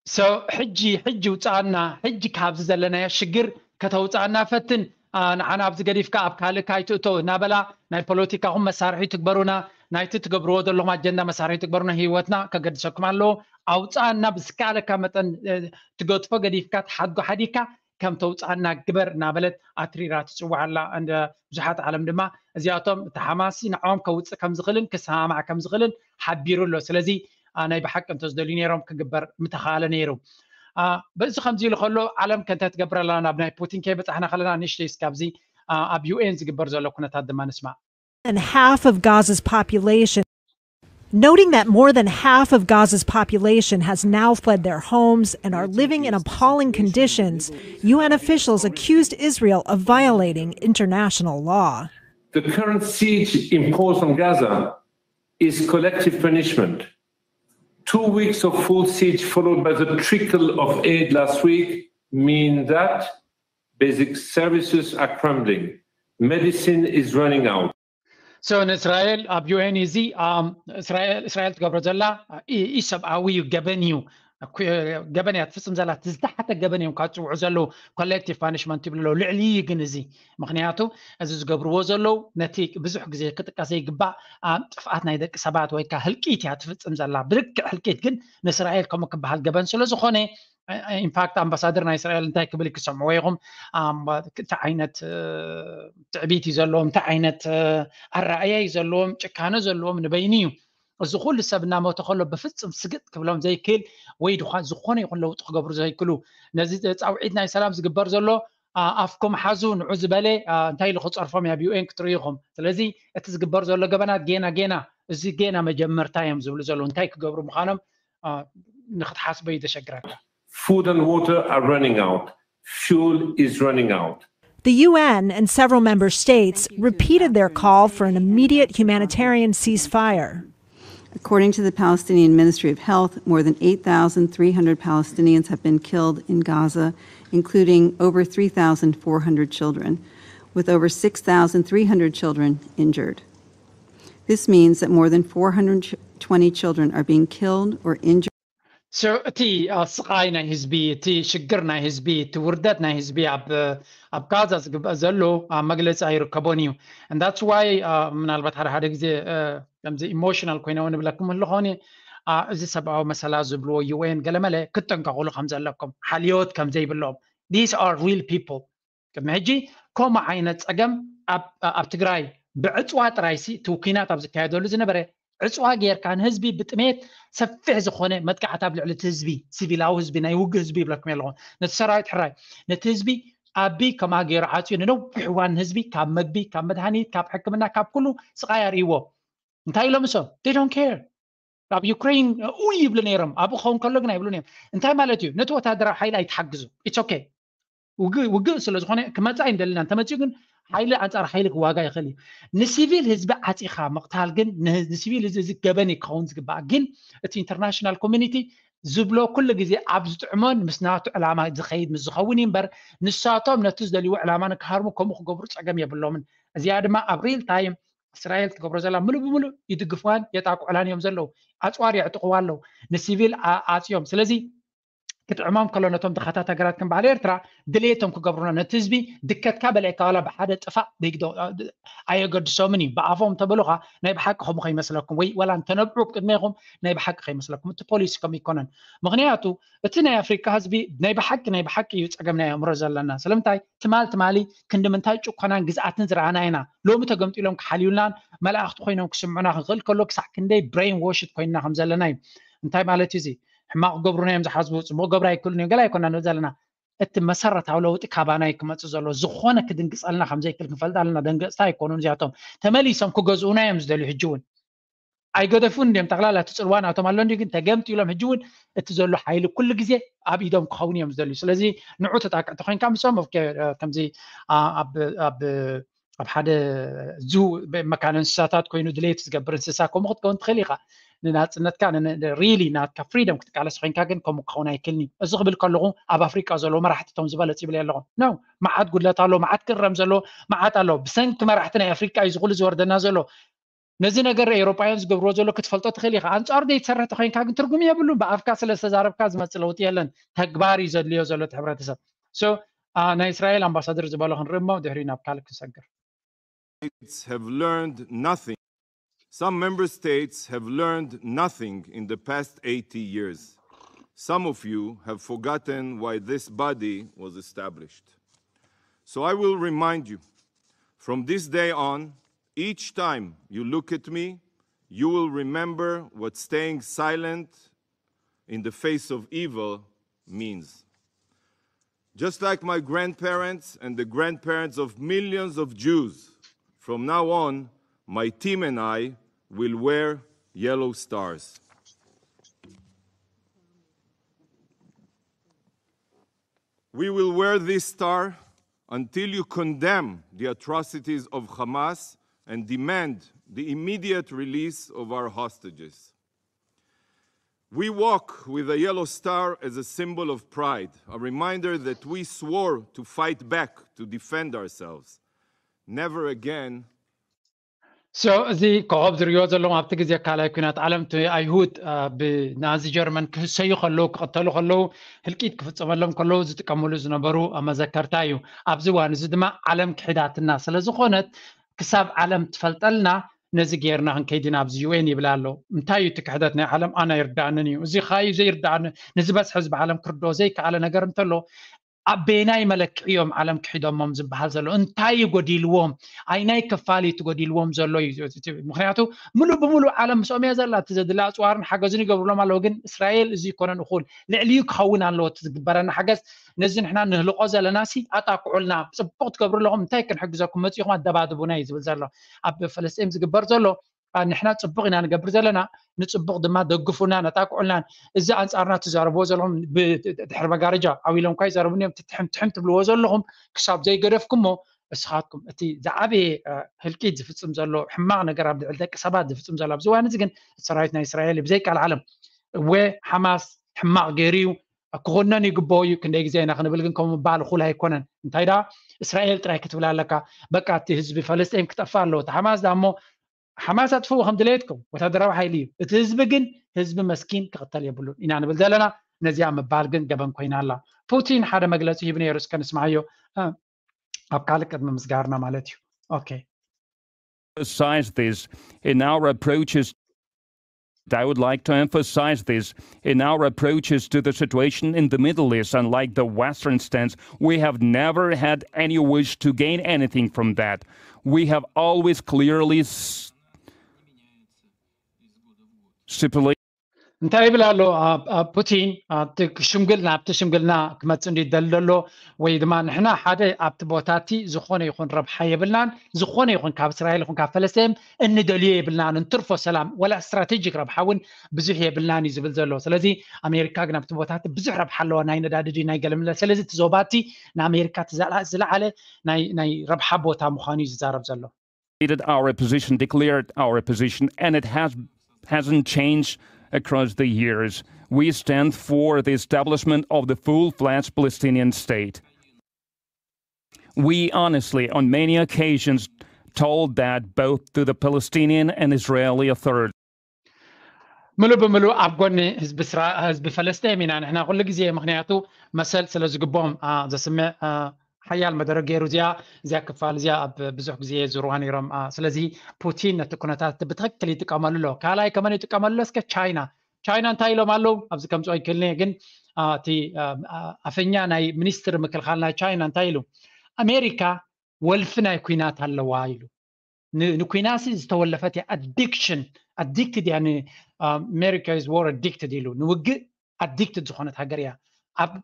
So ሕጂ ሕጂ ውፅኣና፣ ሕጂ ካብዚ ዘለናዮ ሽግር ከተውፅኣና ፈትን። ንዓና ኣብዚ ገዲፍካ ኣብ ካልእ ካይትእቶ እናበላ ናይ ፖለቲካኹም መሳርሒ ትግበሩና፣ ናይቲ ትገብርዎ ዘለኹም ኣጀንዳ መሳርሒ ትግበሩና፣ ህይወትና ከገድሰኩም ኣለዎ። ኣውፅኣና ብዝከኣለካ መጠን ትገድፎ ገዲፍካ ትሓድጎ ሓዲግካ ከም ተውፅኣና ግበር እናበለት ኣትሪራ ትፅዋዕ ኣላ። ብዙሓት ዓለም ድማ እዚኣቶም እቲ ሓማሲ ንዓኦም ከውፅእ ከም ዝኽእልን ክሰማማዕ ከም ዝኽእልን ሓቢሩ ኣሎ። ስለዚ ናይ ብሓቂ እንተዝደልዩ ነይሮም ክግበር ምተኻእለ ነይሩ። በዚ ከምዚ ኢሉ ከሎ ዓለም ከ እንታይ ትገብር ኣላ? ናብ ናይ ፑቲን ከይበፃሕና ከለና ንእሽተይ እስካብዚ ኣብ ዩ ኤን ዝግበር ዘሎ ኩነታት ድማ ንስማዕ። And half of Gaza's population. Noting that more than half of Gaza's population has now fled their homes and are living in appalling conditions, U N officials accused Israel of violating international law. The current siege imposed on Gaza is collective punishment. Two weeks of full siege, followed by the trickle of aid last week, mean that basic services are crumbling. Medicine is running out. So ንእስራኤል ኣብ ዩ ኤን እዚ እስራኤል ትገብሮ ዘላ ኢሰብኣዊ እዩ፣ ገበን እዩ። ገበን እያ ትፍፅም ዘላ። እቲ ዝተሓተ ገበን እዮም ካብ ዝፅውዑ ዘለዉ። ኮሌክቲቭ ፓኒሽመንት ይብሉ ኣለዉ። ልዕሊ እዩ ግን እዚ፣ ምክንያቱ እዚ ዝገብርዎ ዘለዉ ነቲ ብዙሕ ግዜ ክጥቀስ ዘይግባእ ጥፍኣት ናይ ደቂ ሰባት ወይ ከዓ ህልቂት እያ ትፍፅም ዘላ። ብልክዕ ህልቂት ግን ንእስራኤል ከምኡ ክበሃል ገበን ስለ ዝኾነ ኢንፋክት ኣምባሳደር ናይ እስራኤል እንታይ ክብል ክሰምዕዎ ኢኹም? እንታይ ዓይነት ትዕቢት እዩ ዘለዎም? እንታይ ዓይነት ኣረኣእያ እዩ ዘለዎም? ጭካነ ዘለዎም ንበይኑ እዩ። እዚ ኩሉ ሰብ እናሞተ ከሎ ብፍፅም ስግጥ ክብሎም ዘይክእል ወይ ድኳ ዝኾነ ይኹን ለውጢ ክገብሩ ዘይክእሉ ነዚ ፃውዒት ናይ ሰላም ዝግበር ዘሎ ኣፍኩም ሓዙ ንዑ ዝበለ እንታይ ኢሉ ክፀርፎም እያ ኣብ ዩ ኤን ክትርእዩ ኢኹም። ስለዚ እቲ ዝግበር ዘሎ ገበናት ጌና ጌና እዚ ጌና መጀመርታ እዮም ዝብሉ ዘለዉ እንታይ ክገብሩ ምዃኖም ንክትሓስቦ እዩ ዘሸግረካ። Food and water are running out. Fuel is running out. The U N and several member states repeated their call for an immediate humanitarian ceasefire. According to the Palestinian Ministry of Health, more than eight thousand three hundred Palestinians have been killed in Gaza, including over three thousand four hundred children, with over six thousand three hundred children injured. This means that more than four hundred twenty children are being killed or injured. So እቲ ስቓይ ናይ ህዝቢ፣ እቲ ሽግር ናይ ህዝቢ፣ እቲ ውርደት ናይ ህዝቢ ኣብ ኣብ ጋዛ ዝግበእ ዘሎ መግለፂ ኣይርከቦን እዩ። And that's why ምናልባት ሓደ ሓደ ግዜ ከምዚ ኢሞሽናል ኮይነ ንብለኩም ኣለኾኒ፣ እዚ ሰብኣዊ መሰላ ዝብልዎ ዩ ኤን ገለመለ ክትጠንቀቑሉ ከም ዘለኩም፣ ሓልዮት ከም ዘይብሎም። These are real people። ቅድሚ ሕጂ ከምኡ ዓይነት ፀገም ኣብ ትግራይ ብዕፅዋ ጥራይሲ እቲ ኩናት ኣብ ዝካየደሉ ዝነበረ ዕፅዋ ጌርካ ንህዝቢ ብጥሜት ሰፊሕ ዝኾነ መጥቃዕቲ ኣብ ልዕሊ እቲ ህዝቢ፣ ሲቪላዊ ህዝቢ፣ ናይ ውግእ ህዝቢ ይብለኩም ኣለኹ፣ ነቲ ሰራዊት ሕራይ፣ ነቲ ህዝቢ ኣቢ ከማ ገይሩ ዓፅዩ ንነዊሕ እዋን ንህዝቢ ካብ መግቢ፣ ካብ መድሃኒት፣ ካብ ሕክምና፣ ካብ ኩሉ ስቓይ ኣርእይዎ። እንታይ ኢሎም እሶም? They don't care። ኣብ ዩክሬን ኡ ይብሉ ነይሮም፣ ኣብኡ ክኸውን ከሎ ግን ኣይብሉ ነይሮም። እንታይ ማለት እዩ? ነቲ ወታደራዊ ሓይሊ ኣይትሓግዙ። It's okay። ውግእ ውግእ ስለ ዝኾነ ክመፃ ይንደልና፣ እንተመፅኡ ግን ሓይሊ ኣንፃር ሓይሊ ክዋጋ ይኽእል እዩ። ንሲቪል ህዝቢ ዓፂኻ ምቕታል ግን ንሲቪል ህዝቢ እዚ ገበን እዩ ክኸውን ዝግባእ። ግን እቲ ኢንተርናሽናል ኮሚኒቲ ዝብሎ ኩሉ ግዜ ኣብ ዝጥዕሞን ምስ ናቱ ዕላማ ዝኸይድ ምስ ዝኸውን እዩ እምበር፣ ንሳቶም ነቲ ዝደልይዎ ዕላማ ንክሃርሙ ከምኡ ክገብሩ ፀገም የብሎምን። እዚኣ ድማ ኣብ ሪል ታይም እስራኤል ትገብሮ ዘላ ምሉእ ብምሉእ ይድግፍዋን የጣቅዑላን እዮም ዘለዉ። ኣፅዋር የዕጥቕዋ ኣለዉ፣ ንሲቪል ዓፅዮም። ስለዚ ክጥዕሞም ከሎ ነቶም ድኻታት ሃገራት ከም በዓል ኤርትራ ድሌቶም ክገብሩና፣ ነቲ ህዝቢ ድከትካ በልዕካ ዋላ ብሓደ ጥፋእ ኣየገድሶምን እዩ። ብኣፎም ተበሉኻ ናይ ብሓቂ ከምኡ ከይመስለኩም፣ ወይ ዋላ እንተነብዑ ቅድሜኹም ናይ ብሓቂ ከይመስለኩም። እቲ ፖሊሲ ከምኡ ይኮነን። ምክንያቱ እቲ ናይ ኣፍሪካ ህዝቢ ናይ ብሓቂ ናይ ብሓቂ እዩ ፀገም ናይ ኣእምሮ ዘለና። ስለምንታይ ትማል ትማሊ ክንዲ ምንታይ ጭኮናን ግዝኣትን ዝረኣና ኢና። ሎሚ ተገምጢሎም ክሓልዩልናን መላእኽቲ ኮይኖም ክስምዑና ክንኽእል ከሎ ክሳዕ ክንደይ ብሬን ዎሽድ ኮይንና ከም ዘለና እዩ። እንታይ ማለት እዩ እዚ? ሕማቕ ገብሩና እዮም ዝሓስቡ፣ ፅቡቕ ገብሩ ኣይክእሉን እዮም ገለ ኣይኮና ንብል ዘለና። እቲ መሰረታዊ ለውጢ ካባና እዩ ክመፅእ ዘሎ። ዝኾነ ክድንግፀልና ከም ዘይክእል ክንፈልጥ ኣለና። ደንገፅታ ኣይኮኑን እዚኣቶም። ተመሊሶም ክገዝኡና እዮም ዝደልዩ። ሕጂ እውን ኣይገደፉን እንዲም ጠቕላላ እቲ ፅልዋ ናቶም ኣሎ እንዲ ግን ተገምጢሎም ሕጂ እውን እቲ ዘሎ ሓይሊ ኩሉ ግዜ ኣብ ኢዶም ክኸውን እዮም ዝደልዩ። ስለዚ ንዑ ተጣቅዕቲ ኮይንካ ምስኦም ከምዚ ኣብ ሓደ ዙ መካነ እንስሳታት ኮይኑ ድሌት ዝገብር እንስሳ ከምኡ ክትከውን ትኽእል ኢኻ። ንናፅነትካ ሪሊ ናትካ ፍሪደም ክትቃለስ ኮይንካ ግን ከምኡ ክኸውን ኣይክልኒ። እዚ ክብል ከለኹ ኣብ ኣፍሪቃ ዘለዉ መራሕቲ እቶም ዝበለፅ ይብል ኣለኹ ነው። መዓት ጉድለት ኣሎ፣ መዓት ክእረም ዘሎ መዓት ኣሎ። ብሰንኪ መራሕቲ ናይ ኣፍሪቃ እዩ ዝኹሉ ዝወርደና ዘሎ። ነዚ ነገር ኤውሮጳውያን ዝገብርዎ ዘሎ ክትፈልጦ ትኽእል ኢኻ። ኣንጻሩ ዘይትሰርሕ ተኮይንካ ግን ትርጉም የብሉን። ብኣፍካ ስለ ዝተዛረብካ ዝመጽእ ለውጢ የለን። ተግባር እዩ ዘድልዮ ዘሎ እቲ ሕብረተሰብ። So ናይ እስራኤል ኣምባሳደር ዝበሎ ክንርኢ እሞ ድሕሪ ናብ ካልእ ክንሰግር። Have learned nothing. Some member states have learned nothing in the past eighty years. Some of you have forgotten why this body was established. So I will remind you, from this day on, each time you look at me, you will remember what staying silent in the face of evil means. Just like my grandparents and the grandparents of millions of Jews, from now on, my team and I will wear yellow stars. We will wear this star until you condemn the atrocities of Hamas and demand the immediate release of our hostages. We walk with a yellow star as a symbol of pride, a reminder that we swore to fight back, to defend ourselves. Never again. So እዚ ኮኸብ ዝሪኦ ዘለኹም ኣብቲ ግዜ ካልኣይ ኩናት ዓለም እቲ ኣይሁድ ብናዚ ጀርመን ክህሰዩ ከለዉ ክቕተሉ ከለዉ ህልቂት ክፍፀመሎም ከለዉ ዝጥቀምሉ ዝነበሩ መዘከርታ እዩ። ኣብዚ እዋን እዚ ድማ ዓለም ክሒዳትና ስለ ዝኾነት ክሳብ ዓለም ትፈልጠልና ነዚ ጌርና ክንከይድ ኢና ኣብዚ ዩ ኤን ይብል ኣሎ። እንታይ እዩ እቲ ክሕደት ናይ ዓለም ኣነ ኣይርዳእንን እዩ። እዚ ኻዩ ዘይርዳእኒ ንዝበዝሐ ህዝቢ ዓለም ክርድኦ ዘይከኣለ ነገር እንተሎ ኣበየናይ መለክዒ እዮም ዓለም ክሒዶሞም ዝበሃል ዘሎ? እንታይ እዩ ጎዲልዎም? ኣይናይ ክፋል እዩ ትጎዲልዎም ዘሎ እዩ። ምክንያቱ ምሉእ ብምሉእ ዓለም ምስኦም እያ ዘላ። እቲ ዘድሊ ኣፅዋርን ሓገዝን ይገብሩሎም ኣለዉ። ግን እስራኤል እዚ ይኮነን እኹል ልዕሊዩ ክኸውን ኣለዎ እቲ ዝግበረና ሓገዝ። ነዚ ንሕና ንህልቆ ዘለና ሲ ኣጣቅዑልና። ፅቡቅ ትገብሩ ኣለኹም። እንታይ ክንሕግዘኩም? መፂኹም ኣደባድቡና እዩ ዝብል ዘሎ። ኣብ ፈለስጢን ዝግበር ዘሎ ንሕና ፅቡቕ ኢና ንገብር ዘለና፣ ንፅቡቕ ድማ ደግፉናን ኣጣቅዑልናን። እዚ ኣንፃርና ትዛረብዎ ዘለኹም ድሕሪ መጋረጃ ዓው ኢሎም እኳ ይዛረቡኒ እዮም። ትሕም ትሕም ትብልዎ ዘለኹም ክሳብ ዘይገደፍኩሞ፣ እስኻትኩም እቲ ዝዓበየ ህልቂት ዝፍፅም ዘሎ ሕማቕ ነገር ኣብ ልዕሊ ደቂ ሰባት ዝፍፅም ዘሎ ኣብዚ እዋን እዚ ግን ሰራዊት ናይ እስራኤል እዩ። ብዘይ ቃል ዓለም እወ ሓማስ ሕማቕ ገይሩ እዩ፣ ክኾነን ይግበኦ እዩ። ክንደይ ግዜ ኢና ክንብል ግን ከምኡ ምባል እኹል ኣይኮነን። እንታይ ደኣ እስራኤል ጥራይ ክትብል ኣለካ፣ በቃ እቲ ህዝቢ ፈለስጢን ክጠፍእ ኣለዎ። እቲ ሓማስ ደኣ እሞ ሓማስ ኣጥፍኡ ከም ድሌትኩም ወታደራዊ ሓይሊ እዩ። እቲ ህዝቢ ግን ህዝቢ መስኪን ክቕተል የብሉን ኢና ንብል ዘለና። ነዚኣ ምባል ግን ገበን ኮይና ኣላ። ፑቲን ሓደ መግለፂ ሂቡ ነይሩ፣ እስከ ንስማዓዮ። ኣብ ካልእ ቅድሚ ምስጋርና ማለት እዩ። ኦኬ። Emphasize this in our approaches. I would like to emphasize this in our approaches to the situation in the Middle East. Unlike the Western stance, we have never had any wish to gain anything from that. We have always clearly stipulated. እንታይ ይብል ኣሎ ፑቲን? ሽምግልና ኣብቲ ሽምግልና ክመፅእ እንዲ ደሊ ዘሎ ወይ ድማ ንሕና ሓደ ኣብቲ ቦታ እቲ ዝኾነ ይኹን ረብሓ የብልናን፣ ዝኾነ ይኹን ካብ እስራኤል ይኹን ካብ ፈለስቲን እንደልዮ የብልናን፣ እንትርፎ ሰላም ወላ ስትራቴጂክ ረብሓ እውን ብዙሕ የብልናን እዩ ዝብል ዘሎ። ስለዚ ኣሜሪካ ግን ኣብቲ ቦታ እቲ ብዙሕ ረብሓ ኣለዋ፣ ናይ ነዳዲ ድዩ ናይ ገለምለ። ስለዚ እቲ ዞባ እቲ ንኣሜሪካ እቲ ዝለዓለ ናይ ረብሓ ቦታ ምዃኑ እዩ ዝዛረብ ዘሎ። Our position, declared our position, and it has hasn't changed across the years. We stand for the establishment of the full-fledged Palestinian state. We honestly, on many occasions, told that both to the Palestinian and Israeli authorities. ምሉእ ብምሉእ ኣብ ጎኒ ህዝቢ ፈለስጢን ኢና ንሕና ኩሉ ግዜ፣ ምክንያቱ መሰል ስለ ዝግብኦም። ዘስምዕ ሓያል መደረ ገይሩ እዚኣ እዚኣ ክፋል እዚኣ ኣብ ብዙሕ ግዜ የዝርዋ ነይሮም። ስለዚ ፑቲን ነቲ ኩነታት ብትክክል ይጥቀመሉ ኣሎ። ካልኣይ ከመን ይጥቀመሉ ኣሎ? እስከ ቻይና ቻይና እንታይ ኢሎም ኣለዉ? ኣብዚ ከምፅኦ ይክእልኒ ግን እቲ ኣፈኛ ናይ ሚኒስትር ምክልኻል ናይ ቻይና እንታይ ኢሉ? ኣሜሪካ ወልፊ ናይ ኩናት ኣለዋ ኢሉ። ንኩናሲ ዝተወለፈት እያ። ኣዲክሽን ኣዲክትድ እያ። ኣሜሪካ is war addicted ኢሉ። ንውግእ ኣዲክትድ ዝኾነት ሃገር እያ።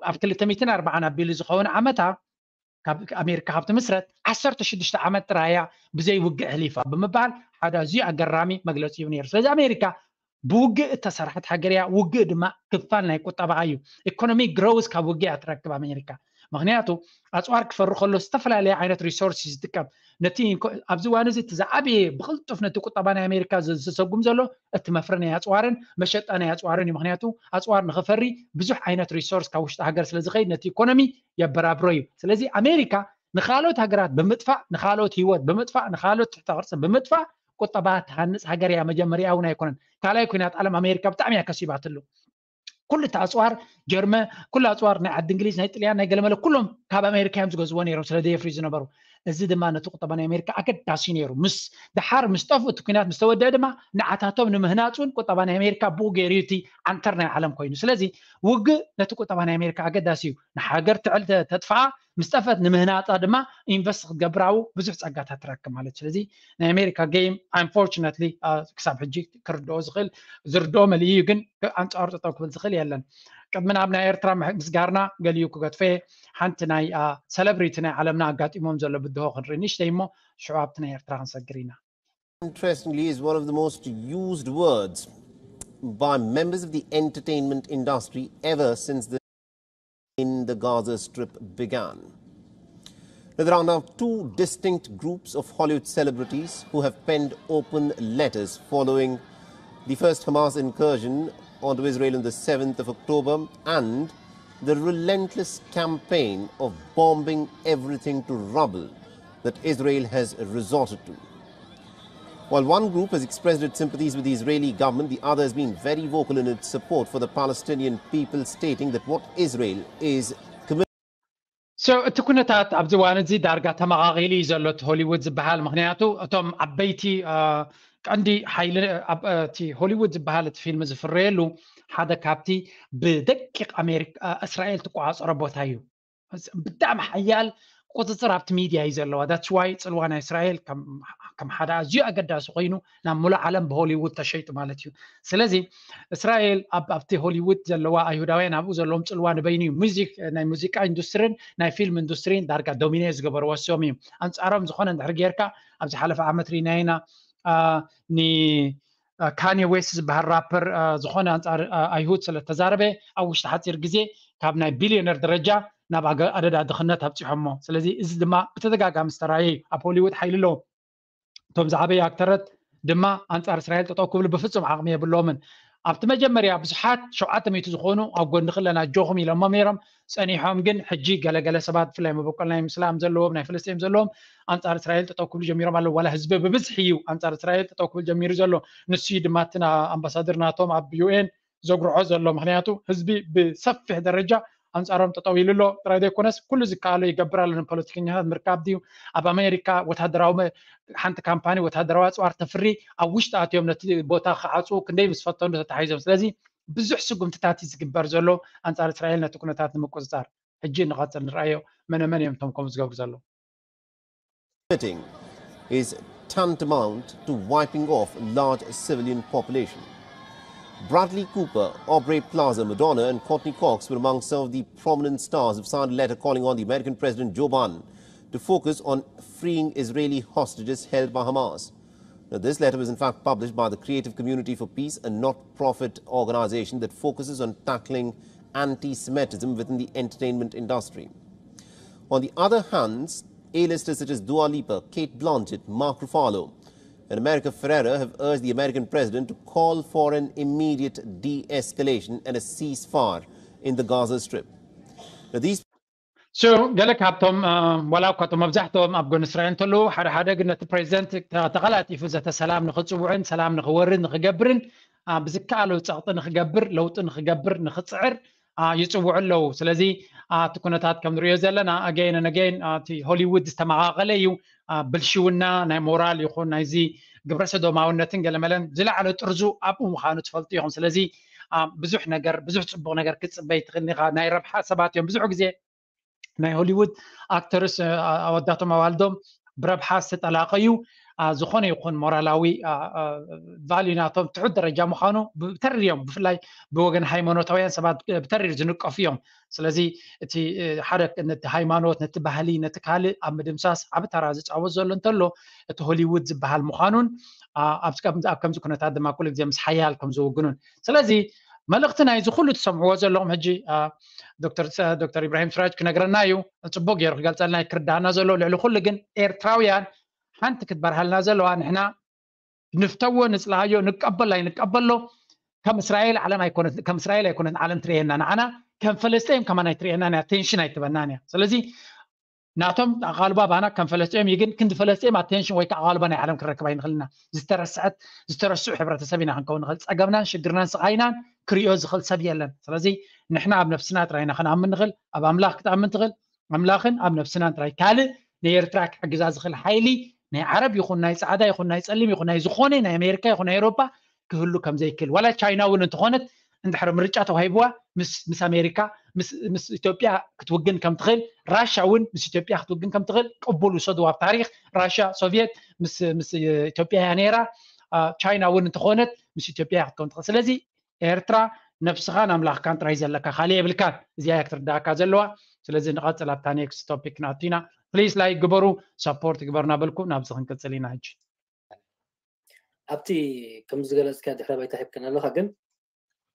ኣብ ክልተ ሚእትን ኣርባዓን ኣቢሉ ዝኸውን ዓመታ ካብ ኣሜሪካ ካብ ትምስረት ዓሰርተ ሽዱሽተ ዓመት ጥራይ እያ ብዘይ ውግእ ሕሊፋ ብምባል ሓደ ኣዝዩ ኣገራሚ መግለፂ እዩ ነይሩ። ስለዚ ኣሜሪካ ብውግእ እተሰርሐት ሃገር እያ። ውግእ ድማ ክፋል ናይ ቁጠባኣ እዩ። ኢኮኖሚ ግሮውስ ካብ ውግእ እያ ትረክብ ኣሜሪካ። ምክንያቱ ኣፅዋር ክፈሪ ከሎ ዝተፈላለየ ዓይነት ሪሶርስ ዝጥቀም ነቲ ኣብዚ እዋን እዚ እቲ ዝዓበየ ብቅልጡፍ ነቲ ቁጠባ ናይ ኣሜሪካ ዘሰጉም ዘሎ እቲ መፍረ ናይ ኣፅዋርን መሸጣ ናይ ኣፅዋርን እዩ። ምክንያቱ ኣፅዋር ንክፈሪ ብዙሕ ዓይነት ሪሶርስ ካብ ውሽጢ ሃገር ስለዝኸይድ ነቲ ኢኮኖሚ የበራብሮ እዩ። ስለዚ ኣሜሪካ ንካልኦት ሃገራት ብምጥፋእ፣ ንካልኦት ህይወት ብምጥፋእ፣ ንካልኦት ትሕተ ቅርፂ ብምጥፋእ ቁጠባ ትሃንፅ ሃገር እያ። መጀመርያ እውን ኣይኮነን። ካልኣይ ኩናት ዓለም ኣሜሪካ ብጣዕሚ እያ ከሲባትሉ። ኩሉ እቲ ኣፅዋር ጀርመ፣ ኩሉ ኣፅዋር ናይ ዓዲ እንግሊዝ፣ ናይ ጥልያን፣ ናይ ገለመለ ኩሎም ካብ ኣሜሪካ እዮም ዝገዝዎ ነይሮም ስለ ዘየፍርዩ ዝነበሩ። እዚ ድማ ነቲ ቁጠባ ናይ ኣሜሪካ ኣገዳሲ ነይሩ። ምስ ደሓር ምስ ጠፍኡ እቲ ኩናት ምስ ተወደአ ድማ ንዓታቶም ንምህናፅ እውን ቁጠባ ናይ ኣሜሪካ ብኡ ገይሩ እቲ ዓንተር ናይ ዓለም ኮይኑ። ስለዚ ውግእ ነቲ ቁጠባ ናይ ኣሜሪካ ኣገዳሲ እዩ። ንሃገር ተጥፍኣ ምስ ጠፈት ንምህናፃ ድማ ኢንቨስት ክትገብር ኣብኡ ብዙሕ ፀጋታት ትረክብ ማለት። ስለዚ ናይ ኣሜሪካ ጌም unfortunately ክሳብ ሕጂ ክርድኦ ዝኽእል ዝርድኦ መሊኡ እዩ፣ ግን ኣንፃሩ ጠጠው ክብል ዝኽእል የለን። ቅድሚ ናብ ናይ ኤርትራ ምስጋርና ገሊኡ ክገድፎ እየ። ሓንቲ ናይ ሰለብሪቲ ናይ ዓለምና ኣጋጢሞም ዘሎ ብድሆ ክንርኢ ንእሽተይ እሞ ሽዑ ኣብቲ ናይ ኤርትራ ክንሰግር ኢና። Interestingly, is one of the most used words by members of the entertainment industry ever since the in the Gaza Strip began. Now, there are now two distinct groups of Hollywood celebrities who have penned open letters following the first Hamas incursion onto Israel on the seventh of October and the relentless campaign of bombing everything to rubble that Israel has resorted to. While one group has expressed its sympathies with the Israeli government, the other has been very vocal in its support for the Palestinian people, stating that what Israel is committed So እቲ ኩነታት ኣብዚ እዋን እዚ ዳርጋ ተመቓቒሉ እዩ ዘሎ እቲ ሆሊውድ ዝበሃል። ምክንያቱ እቶም ዓበይቲ ቀንዲ ሓይሊ እቲ ሆሊውድ ዝበሃል እቲ ፊልም ዝፍረየሉ ሓደ ካብቲ ብደቂቕ ኣሜሪካ እስራኤል ትቆፃፀሮ ቦታ እዩ። ብጣዕሚ ሓያል ቁፅፅር ኣብቲ ሚድያ እዩ ዘለዋ። That's why ፅልዋ ናይ እስራኤል ከም ሓደ ኣዝዩ ኣገዳሲ ኮይኑ ናብ ሙሉእ ዓለም ብሆሊውድ ተሸይጡ ማለት እዩ። ስለዚ እስራኤል ኣብቲ ሆሊውድ ዘለዋ ኣይሁዳውያን ኣብኡ ዘለዎም ፅልዋ ንበይኑ እዩ። ሙዚክ ናይ ሙዚቃ ኢንዱስትሪን ናይ ፊልም ኢንዱስትሪን ዳርጋ ዶሚኔት ዝገበርዎ እሶም እዩ። ኣንፃሮም ዝኾነ እንድሕር ጌርካ ኣብዚ ሓለፈ ዓመት ርኢናዮ ኢና። ን ካኒ ዌስት ዝበሃል ራፐር ዝኾነ ኣንፃር ኣይሁድ ስለተዛረበ ኣብ ውሽጢ ሓፂር ግዜ ካብ ናይ ቢልዮነር ደረጃ ናብ ኣደዳ ድኽነት ኣብፂሖሞ። ስለዚ እዚ ድማ ብተደጋጋሚ ዝተራየ እዩ። ኣብ ሆሊውድ ሓይሊ ኣለዎም። እቶም ዝዓበዩ ኣክተረት ድማ ኣንፃር እስራኤል ጠጠው ክብሉ ብፍፁም ዓቕሚ የብሎምን። ኣብቲ መጀመርያ ብዙሓት ሸውዓተ ሚእቲ ዝኾኑ ኣብ ጎንኺ ኣለና ኣጆኹም ኢሎሞም ነይሮም። ፀኒሖም ግን ሕጂ ገለገለ ሰባት ብፍላይ መበቆል ናይ ምስላም ዘለዎም ናይ ፍልስጤም ዘለዎም ኣንፃር እስራኤል ጠጠው ክብሉ ጀሚሮም ኣለዉ። ዋላ ህዝቢ ብብዝሒ እዩ ኣንፃር እስራኤል ጠጠው ክብል ጀሚሩ ዘሎ። ንሱ እዩ ድማ እቲ ኣምባሳደር ናቶም ኣብ ዩ ኤን ዘጉርዖ ዘሎ። ምክንያቱ ህዝቢ ብሰፊሕ ደረጃ ኣንፃሮም ጠጠው ኢሉ ኣሎ። ጥራይ ዘይኮነስ ኩሉ ዝከኣሎ ይገብር ኣሎ። ንፖለቲከኛታት ምርካብ ድዩ ኣብ ኣሜሪካ ወታደራዊ ሓንቲ ካምፓኒ ወታደራዊ ኣፅዋር ተፍሪ ኣብ ውሽጢ ኣትዮም ነቲ ቦታ ክዓፁ ክንደይ ምስ ፈተኑ ተታሒዞም። ስለዚ ብዙሕ ስጉምትታት እዩ ዝግበር ዘሎ ኣንፃር እስራኤል ነቲ ኩነታት ንምቁፅፃር። ሕጂ ንቐፅል ንርኣዮ መነመን እዮም እቶም ከምኡ ዝገብሩ ዘለዉ። Is tantamount to wiping off a large civilian population. Bradley Cooper, Aubrey Plaza, Madonna, and Courtney Cox were among some of the prominent stars who signed a letter calling on the American President Joe Biden to focus on freeing Israeli hostages held by Hamas. Now, this letter was in fact published by the Creative Community for Peace, a not-profit organization that focuses on tackling anti-Semitism within the entertainment industry. On the other hand, A-listers such as Dua Lipa, Cate Blanchett, Mark Ruffalo, and America Ferrera have urged the American president to call for an immediate de-escalation and a ceasefire in the Gaza Strip. Now, these so ገለ ካብቶም ዋላ እኳ እቶም መብዛሕትኦም ኣብ ጎኒ እስራኤል እንተለዉ ሓደ ሓደ ግን ነቲ ፕሬዚደንት ተቐላጢፉ ዘተ ሰላም ንክፅውዕን ሰላም ንክወርድ ንክገብርን ብዝከኣሎ ፀቕጢ ንክገብር ለውጢ ንክገብር ንክፅዕር ይፅውዑ ኣለዉ። ስለዚ እቲ ኩነታት ከም ንሪኦ ዘለና ኣገይን ኣገይን እቲ ሆሊውድ ዝተመቓቐለ እዩ። ብልሽውና ናይ ሞራል ይኹን ናይዚ ግብረ ሰዶማውነትን ገለመለን ዝለዓለ ጥርዙ ኣብኡ ምዃኑ ትፈልጡ ኢኹም። ስለዚ ብዙሕ ነገር ብዙሕ ፅቡቕ ነገር ክትፅበይ ትኽእል ኢኻ። ናይ ረብሓ ሰባት እዮም ብዙሕ ግዜ ናይ ሆሊውድ ኣክተርስ ኣወዳቶም ኣዋልዶም ብረብሓ ዝተጠላቀዩ ዝኾነ ይኹን ሞራላዊ ቫልዩ ናቶም ትሑት ደረጃ ምዃኑ ብተሪር እዮም። ብፍላይ ብወገን ሃይማኖታውያን ሰባት ብተሪር ዝንቀፉ እዮም። ስለዚ እቲ ሓደ ነቲ ሃይማኖት ነቲ ባህሊ ነቲ ካልእ ኣብ ምድምሳስ ዓቢ ተራ ዝፃወት ዘሎ እንተሎ እቲ ሆሊውድ ዝበሃል ምዃኑን ኣብ ከምዚ ኩነታት ድማ ኩሉ ግዜ ምስ ሓያል ከም ዝውግኑን። ስለዚ መልእኽቲ ናይዚ ኩሉ ትሰምዕዎ ዘለኹም ሕጂ ዶክተር ኢብራሂም ስራጅ ክነግረና እዩ። ፅቡቅ ገይሩ ክገልፀልና ክርዳእና ዘሎ። ልዕሊ ኩሉ ግን ኤርትራውያን ሓንቲ ክትበርሃልና ዘለዋ ንሕና ንፍተዎ ንፅላዮ ንቀበል ኣይንቀበሎ ከም እስራኤል ዓለም ኣይኮነት ከም እስራኤል ኣይኮነት ዓለም ትርእየና ንዓና ከም ፈለስጤም ከማን ኣይትርእየናን እያ። ኣቴንሽን ኣይትበናን እያ። ስለዚ ናቶም ኣቓልባ ባና ከም ፈለስጤም እዩ። ግን ክንዲ ፈለስጤም ኣቴንሽን ወይ ከዓ ኣቓልባ ናይ ዓለም ክንረክብ ኣይንኽእል ኢና። ዝተረስዐት ዝተረስዑ ሕብረተሰብ ኢና ክንከውን ንኽእል። ፀገምናን ሽግርናን ስቓይናን ክሪኦ ዝኽእል ሰብ የለን። ስለዚ ንሕና ኣብ ነብስና ጥራይ ኢና ክንኣምን ንኽእል። ኣብ ኣምላኽ ክትኣምን ትኽእል ኣምላኽን ኣብ ነብስናን ጥራይ። ካልእ ንኤርትራ ክሕግዛ ዝኽእል ሓይሊ ናይ ዓረብ ይኹን ናይ ፃዕዳ ይኹን ናይ ፀሊም ይኹን ናይ ዝኾነ ናይ ኣሜሪካ ይኹን ናይ ኤውሮጳ ክህሉ ከም ዘይክእል ዋላ ቻይና እውን እንተኾነት እንድሕር ምርጫ ተዋሂብዋ ምስ ኣሜሪካ ምስ ኢትዮጵያ ክትውግን ከም ትኽእል ራሻ እውን ምስ ኢትዮጵያ ክትውግን ከም ትኽእል ቅቡል ውሰድዋ ኣብ ታሪኽ ራሻ ሶቪየት ምስ ኢትዮጵያ እያ ነይራ። ቻይና እውን እንተኾነት ምስ ኢትዮጵያ ክትከውን ትኽእል። ስለዚ ኤርትራ ነብስኻን ኣምላኽካን ጥራይ ዘለካ ካልእ የብልካን። እዚኣ እያ ክትርዳእካ ዘለዋ። ስለዚ ንቐፅል ኣብታ ኔክስት ቶፒክ ንኣቱ ኢና። ፕሊስ ላይክ ግበሩ፣ ሰፖርት ግበሩ እናበልኩ ናብዚ ክንቅፅል ኢና። ሕጂ ኣብቲ ከም ዝገለፅካ ድሕረ ባይታ ሂብከን ኣለካ ግን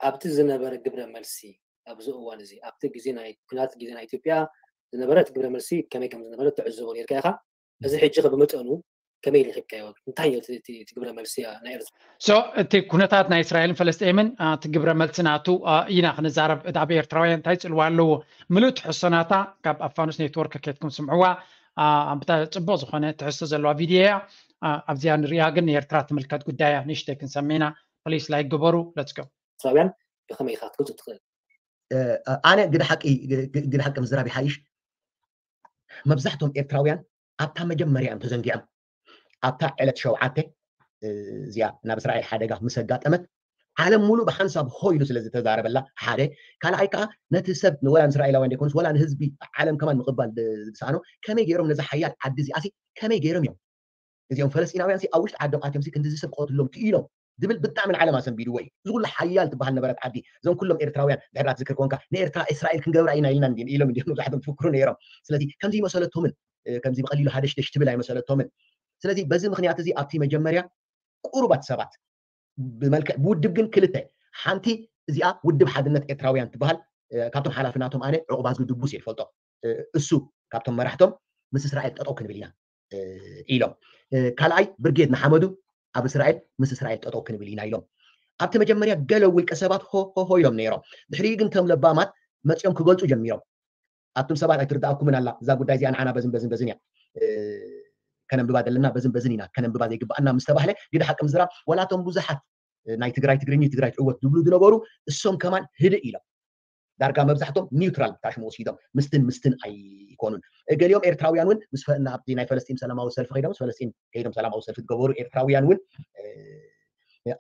ኣብቲ ዝነበረ ግብረ መልሲ ኣብዚ እዋን እዚ ኣብቲ ግዜ ናይ ኩናት ግዜ ናይ ኢትዮጵያ ዝነበረ እቲ ግብረ መልሲ ከመይ ከም ዝነበረ ትዕዘቦ ነርካ ኢኻ። እዚ ሕጂ ከ ብመጠኑ ከመይ ረኺብካዮ? እንታይ እዩ እቲ ግብረ መልሲ ናይ ኤርትራ? ሶ እቲ ኩነታት ናይ እስራኤልን ፈለስጤምን እቲ ግብረ መልሲ ናቱ ኢና ክንዛረብ። ኣብ ኤርትራውያን እንታይ ፅልዋ ኣለዎ? ምሉእ ትሕዝቶ ናታ ካብ ኣፋኑስ ኔትወርክ ኬድኩም ስምዕዋ። ብታ ፅቡቅ ዝኾነ ትሕዝቶ ዘለዋ ቪድዮ እያ። ኣብዚኣ ንሪኣ ግን ንኤርትራ ትምልከት ጉዳይ እያ። ንእሽተይ ክንሰምዕ ኢና። ፕሊስ ላይክ ግበሩ። ለትስ ጎ። ኤርትራውያን ብኸመይ ኢኻ ክትገልጾ ትኽእል? ኣነ ግደ ሓቂ ግደ ሓቂ ምዝራብ ይሓይሽ። መብዛሕቶም ኤርትራውያን ኣብታ መጀመርያ እዮም ተዘንጊዖም። ኣብታ ዕለት ሸውዓተ እዚኣ ናብ እስራኤል ሓደጋ ምስ ኣጋጠመት ዓለም ሙሉእ ብሓንሳብ ሆ ኢሉ ስለ ዝተዛረበላ ሓደ፣ ካልኣይ ከዓ ነቲ ሰብ ንወላ ንእስራኤላውያን ዘይኮኑስ ወላ ንህዝቢ ዓለም ከማን ምቕባል ዝሰኣኖ ከመይ ገይሮም ነዚ ሓያል ዓዲ እዚኣሲ ከመይ ገይሮም እዮም እዚኦም ፈለስጢናውያን ሲ ኣብ ውሽጢ ዓዶም ኣትዮም ሲ ክንድዚ ሰብ ክቐትሎም ክኢሎም ዝብል ብጣዕሚ ንዓለም ኣሰንቢድዎ እዩ። እዚ ኩሉ ሓያል ትበሃል ነበረት ዓዲ እዞም ኩሎም ኤርትራውያን ድሕር ኣትዝክር ኮንካ ንኤርትራ እስራኤል ክንገብራ ኢና ኢልና እንዲ ኢሎም እንዲዮም መብዛሕቶም ትፍክሩ ነይሮም። ስለዚ ከምዚ ይመሰለቶምን ከምዚ ብቐሊሉ ሃደሽደሽ ትብል ኣይመሰለቶምን። ስለዚ በዚ ምኽንያት እዚ ኣብቲ መጀመርያ ቁሩባት ሰባት ብመልክዕ ብውድብ ግን ክልተ፣ ሓንቲ እዚኣ ውድብ ሓድነት ኤርትራውያን ትበሃል። ካብቶም ሓላፊ ናቶም ኣነ ዕቑብ ኣዝጊ ድቡስ እየ ዝፈልጦ። እሱ ካብቶም መራሕቶም ምስ እስራኤል ጠጠው ክንብል ኢና ኢሎም። ካልኣይ ብርጌድ ንሓመዱ ኣብ እስራኤል ምስ እስራኤል ጠጠው ክንብል ኢና ኢሎም። ኣብቲ መጀመርያ ገለ ውልቀ ሰባት ሆሆሆ ኢሎም ነይሮም። ድሕሪኡ ግን ከም ለባማት መፅኦም ክገልፁ ጀሚሮም። ኣቱም ሰባት ኣይትርዳእኩምን ኣላ እዛ ጉዳይ እዚኣ፣ ንዓና በዝን በዝን በዝን እያ ከነንብባ ዘለና፣ በዝን በዝን ኢና ከነንብባ ዘይግባኣና ምስ ተባህለ፣ ግደ ሓቂ ምዝራብ ዋላ እቶም ብዙሓት ናይ ትግራይ ትግርኝ ትግራይ ትዕወት ዝብሉ ዝነበሩ እሶም ከማን ህድእ ኢሎም። ዳርጋ መብዛሕቶም ኒውትራል ታሽሙ ወሲዶም፣ ምስትን ምስትን ኣይኮኑን። ገሊኦም ኤርትራውያን እውን ምስ ኣብቲ ናይ ፈለስጢን ሰላማዊ ሰልፊ ከይዶም ምስ ፈለስጢን ከይዶም ሰላማዊ ሰልፊ ዝገበሩ ኤርትራውያን እውን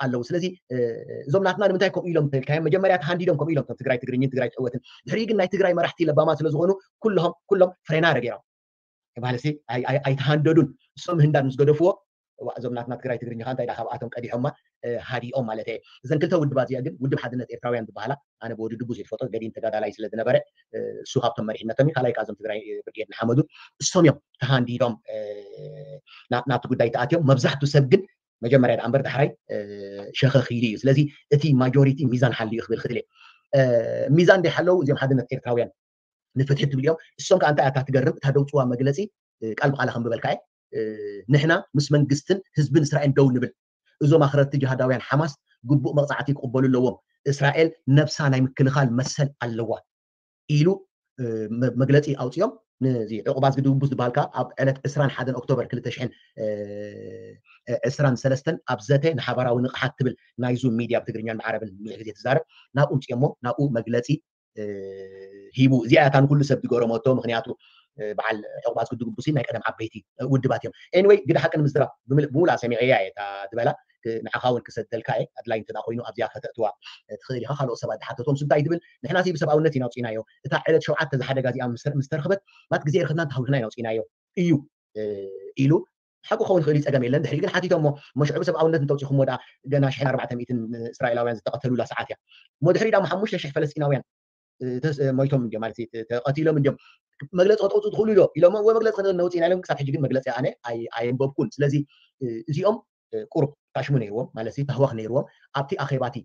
ኣለዉ። ስለዚ እዞም ናትና ንምንታይ ከምኡ ኢሎም ተልካዮም? መጀመርያ ተሃንዲዶም ከምኡ ኢሎም፣ ትግራይ ትግርኝን ትግራይ ትዕወትን። ድሕሪ ግን ናይ ትግራይ መራሕቲ ለባማ ስለዝኾኑ ኩሎም ኩሎም ፍሬና ረጊሮም ማለት ኣይተሃንደዱን። እሶም ምህንዳድ ምስ ገደፍዎ እዞም ናትና ትግራይ ትግርኛ ከ እንታይ ዳ ካብኣቶም ቀዲሖማ ሃዲኦም ማለት እየ። እዘን ክልተ ውድባት እዚኣ ግን ውድብ ሓድነት ኤርትራውያን ዝበሃላ ኣነ ብወዲ ድቡ ዘይፈልጦ ገዲም ተጋዳላይ ስለ ዝነበረ እሱ ካብቶም መሪሕነቶም እዩ። ካልኣይ ከኣ እዞም ትግራይ ብርጌድ ንሓመዱ እሶም እዮም ተሃንዲዶም ናብቲ ጉዳይ ተኣትዮም። መብዛሕቱ ሰብ ግን መጀመርያ ደኣ እምበር ዳሕራይ ሸኸኽ ኢሉ እዩ። ስለዚ እቲ ማጆሪቲ ሚዛን ሓልዩ ክብል ክእል እየ። ሚዛን ደይሓለዉ እዚኦም ሓድነት ኤርትራውያን ንፍትሒ ትብል እዮም። እሶም ከዓ እንታይ ኣታ ትገርም እታ ደውፅዋ መግለፂ ቃል ብቃላ ከም ብበልካ ንሕና ምስ መንግስትን ህዝብን እስራኤል ደው ንብል። እዞም ኣኽረርቲ ጅሃዳውያን ሓማስ ግቡእ መቕፃዕቲ ክቕበሉ ኣለዎም። እስራኤል ነብሳ ናይ ምክልኻል መሰል ኣለዋ ኢሉ መግለፂ ኣውፅኦም። ነዚ ዕቑባት ዝድብቡስ ዝበሃልካ ኣብ ዕለት ዕስራን ሓደን ኦክቶበር ክልተ ሽሕን ዕስራን ሰለስተን ኣብ ዘተ ንሓባራዊ ንቕሓት ትብል ናይ ዙም ሚድያ ብትግርኛን ብዓረብን ብዙሕ ግዜ ትዛረብ ናብኡ ምፅኦሞ ናብኡ መግለፂ ሂቡ። እዚኣ እታ ንኩሉ ሰብ ዝገረመቶ፣ ምክንያቱ በዓል ዕቑባት ዝድብቡሲ ናይ ቀደም ዓበይቲ ውድባት እዮም። ኤኒወይ ግደ ሓቂ ንምዝራብ ብሙሉኣ ሰሚዐያ እየ እታ ዝበላ። ንዓኻ እውን ክሰደልካ እየ ኣድላይ እንተ ኮይኑ ኣብዚኣ ከተእትዋ ትኽእል ኢኻ። ካልኦት ሰባት ዝሓተቶም እንታይ ትብል? ንሕና ሲ ብሰብኣውነት ኢና ኣውፂናዮ። እታ ዕለት ሸውዓተ ዝሓደጋ እዚኣ ምስ ተረኽበት ባት ግዜ ርክብና እንተሃዊኽና ኢና ኣውፂናዮ እዩ ኢሉ ሓቁ ክኸውን ይኽእል እዩ፣ ፀገም የለን። ድሕሪ ግን ሓቲቶም እሞ እሞ ሽዑ ብሰብኣውነት እንተውፂኹሞ ደኣ ገና ሽሕን ኣርባዕተ ሚእትን እስራኤላውያን ዝተቐተሉላ ሰዓት እያ። እሞ ድሕሪ ደኣ ሓሙሽተ ሽሕ ፈለስጢናውያን ሞይቶም እንዲዮም ማለት ተቐቲሎም እንዲዮም መግለፂ ከተውፅኡ ትኽእሉ ዶ ኢሎም እወ መግለፂ ክንእል ነውፅኢና ኢሎም። ክሳብ ሕጂ ግን መግለፂ ኣነ ኣየንበብኩን። ስለዚ እዚኦም ቁሩብ ታሽሙ ነይርዎም ማለት ታህዋኽ ነይርዎም ኣብቲ ኣኼባቲ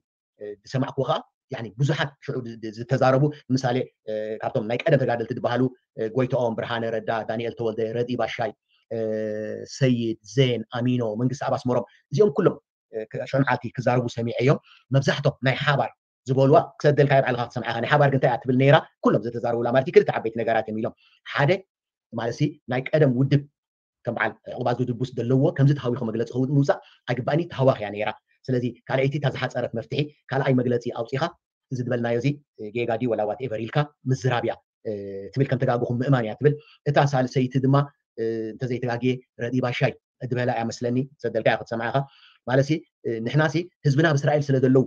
ዝሰማዕኩዎ ከዓ ብዙሓት ሽዑ ዝተዛረቡ ምሳሌ ካብቶም ናይ ቀደም ተጋደልቲ ዝበሃሉ ጎይተኦም ብርሃነ ረዳ፣ ዳንኤል ተወልደ፣ ረዲ ባሻይ፣ ሰይድ ዜን፣ ኣሚኖ መንግስቲ ኣብ ኣስመሮም እዚኦም ኩሎም ሽዑ መዓልቲ ክዛረቡ ሰሚዐ እዮም። መብዛሕቶም ናይ ሓባር ዝበልዋ ክሰደልካ ባዕልኻ ክትሰምዓኻ ናይ ሓባር ግን እንታይ እያ ትብል ነይራ? ኩሎም ዝተዛረቡላ ማለት ክልተ ዓበይቲ ነገራት እዮም ኢሎም። ሓደ ማለት ናይ ቀደም ውድብ ከም በዓል ዕቑባት ዝድቡስ ዘለዎ ከምዚ ተሃዊኹ መግለፂ ምውፃእ ኣይግባእኒ፣ ተሃዋኽያ ነይራ። ስለዚ ካልኣይቲ እታ ዝሓፀረት መፍትሒ ካልኣይ መግለፂ ኣውፂኻ እዚ ዝበልናዮ እዚ ጌጋ ድዩ ወላ ዋትኤቨር ኢልካ ምዝራብ እያ ትብል፣ ከም ተጋግኹም ምእማን እያ ትብል። እታ ሳልሰይቲ ድማ እንተዘይተጋግየ ረዲ ባሻይ ዝበላ እያ መስለኒ፣ ሰደልካ እያ ክትሰምዓኻ ማለት ንሕናሲ ህዝብና ኣብ እስራኤል ስለ ዘለዉ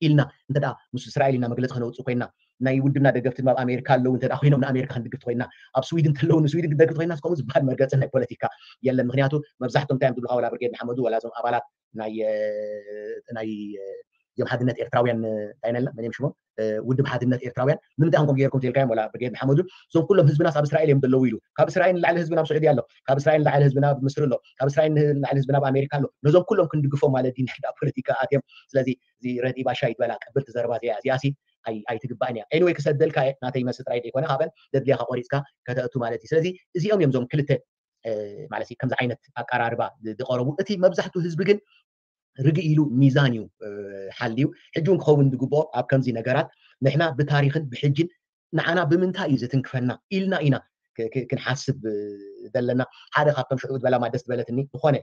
ኢልና እንተ ምስ እስራኤል ኢና መግለፂ ከነውፅእ ኮይና ናይ ውድብና ደገፍቲ ድማ ኣብ ኣሜሪካ ኣለዉ እንተ ኮይኖም ንኣሜሪካ ክንድግፍቲ ኮይና ኣብ ስዊድን እንተለዉ ንስዊድን ክንደግፍቲ ኮይና ከምኡ ዝበሃል መርገፂ ናይ ፖለቲካ የለን። ምክንያቱ መብዛሕቶም እንታይ እዮም ዝብሉካ ወላ ብርጌድ ንሓመዱ ወላ እዞም ኣባላት ናይ ናይ እዚኦም ሓድነት ኤርትራውያን እንታይ ነልና መን እዮም ሽሞም ውድብ ሓድነት ኤርትራውያን ንምንታይ ከምኡ ገይርኩም ትልካዮም ወላ ብርጌድ ንሓመዱ እዞም ኩሎም ህዝብናስ ኣብ እስራኤል እዮም ዘለዉ ኢሉ ካብ እስራኤል ንላዕሊ ህዝብና ኣብ ስዑዲ ኣሎ ካብ እስራኤል ንላዕሊ ህዝብና ኣብ ምስሪ ኣሎ ካብ እስራኤል ንላዕሊ ህዝብና ኣብ ኣሜሪካ ኣሎ ነዞም ኩሎም ክንድግፎም ማለት ድዩ ናይ ፖለቲካ ኣትዮም ስለዚ እዚ ረዲ ባሻ ይበላ ቅብልቲ ዘረባ እዚኣ እዚኣ ሲ ኣይትግባእን እያ ኤኒወይ ክሰደልካ እየ ናተይ መስል ጥራይ ዘይኮነ ካብን ደድልያካ ቆሪፅካ ከተእቱ ማለት እዩ ስለዚ እዚኦም እዮም እዞም ክልተ ማለት ከምዚ ዓይነት ኣቀራርባ ዝቀረቡ እቲ መብዛሕትኡ ህዝቢ ግን ርግእ ኢሉ ሚዛን እዩ ሓልዩ ሕጂ እውን ክኸውን ዝግብኦ ኣብ ከምዚ ነገራት ንሕና ብታሪክን ብሕጅን ንዓና ብምንታይ እዩ ዘትንክፈና ኢልና ኢና ክንሓስብ ዘለና ሓደ ካብቶም ሽዑ ዝበላ ማደስ ዝበለትኒ ዝኾነ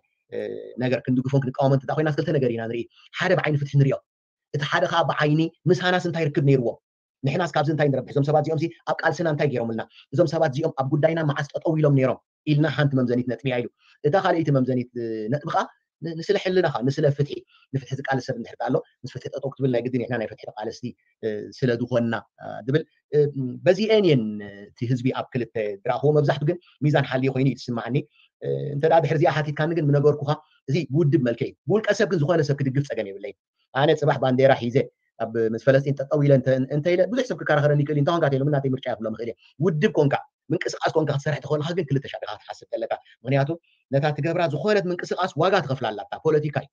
ነገር ክንድግፎን ክንቃወሞን እንተ ኮይና ክልተ ነገር ኢና ንርኢ ሓደ ብዓይኒ ፍትሒ ንሪኦ እቲ ሓደ ከዓ ብዓይኒ ምሳናስ እንታይ ርክብ ነይርዎም ንሕናስ ካብዚ እንታይ ንረብሕ እዞም ሰባት እዚኦም ኣብ ቃልስና እንታይ ገይሮምልና እዞም ሰባት እዚኦም ኣብ ጉዳይና መዓስ ጠጠው ኢሎም ነይሮም ኢልና ሓንቲ መምዘኒት ነጥቢ እያ ኢሉ እታ ካልኣይቲ መምዘኒት ነጥቢ ከዓ ንስለ ሕልናኻ ንስለ ፍትሒ ንፍትሒ ዝቃለስ ሰብ እንድሕር ኣሎ ምስ ፍትሒ ጠጠው ክትብል ናይ ግድን ንሕና ናይ ፍትሒ ተቃለስቲ ስለ ዝኾንና ዝብል በዚአን እየን እቲ ህዝቢ ኣብ ክልተ ዝረኣኽዎ መብዛሕቱ ግን ሚዛን ሓልዩ ኮይኑ እዩ ዝስማዓኒ እንተ ድሕር እዚኣ ሓቲትካኒ ግን ምነገርኩኻ እዚ ብውድብ መልክዕ እዩ ብውልቀ ሰብ ግን ዝኾነ ሰብ ክድግፍ ፀገም የብለይ ኣነ ፅባሕ ባንዴራ ሒዘ ኣብ ምስ ፈለስጢን ጠጠው ኢለ እንተ ኢለ ብዙሕ ሰብ ክከራኸረኒ ይክእል እንተ ኮንካ ተኢሎምና ናተይ ምርጫ ይክብሎም ይክእል እየ ውድብ ኮንካ ምንቅስቃስ ኮንካ ክትሰርሕ ተኮንካ ግን ክልተ ሻዕ ኢካ ክትሓስብ ዘለካ ምክንያቱ ነታ ትገብራ ዝኾነት ምንቅስቃስ ዋጋ ትኸፍላ ኣላታ ፖለቲካ እዩ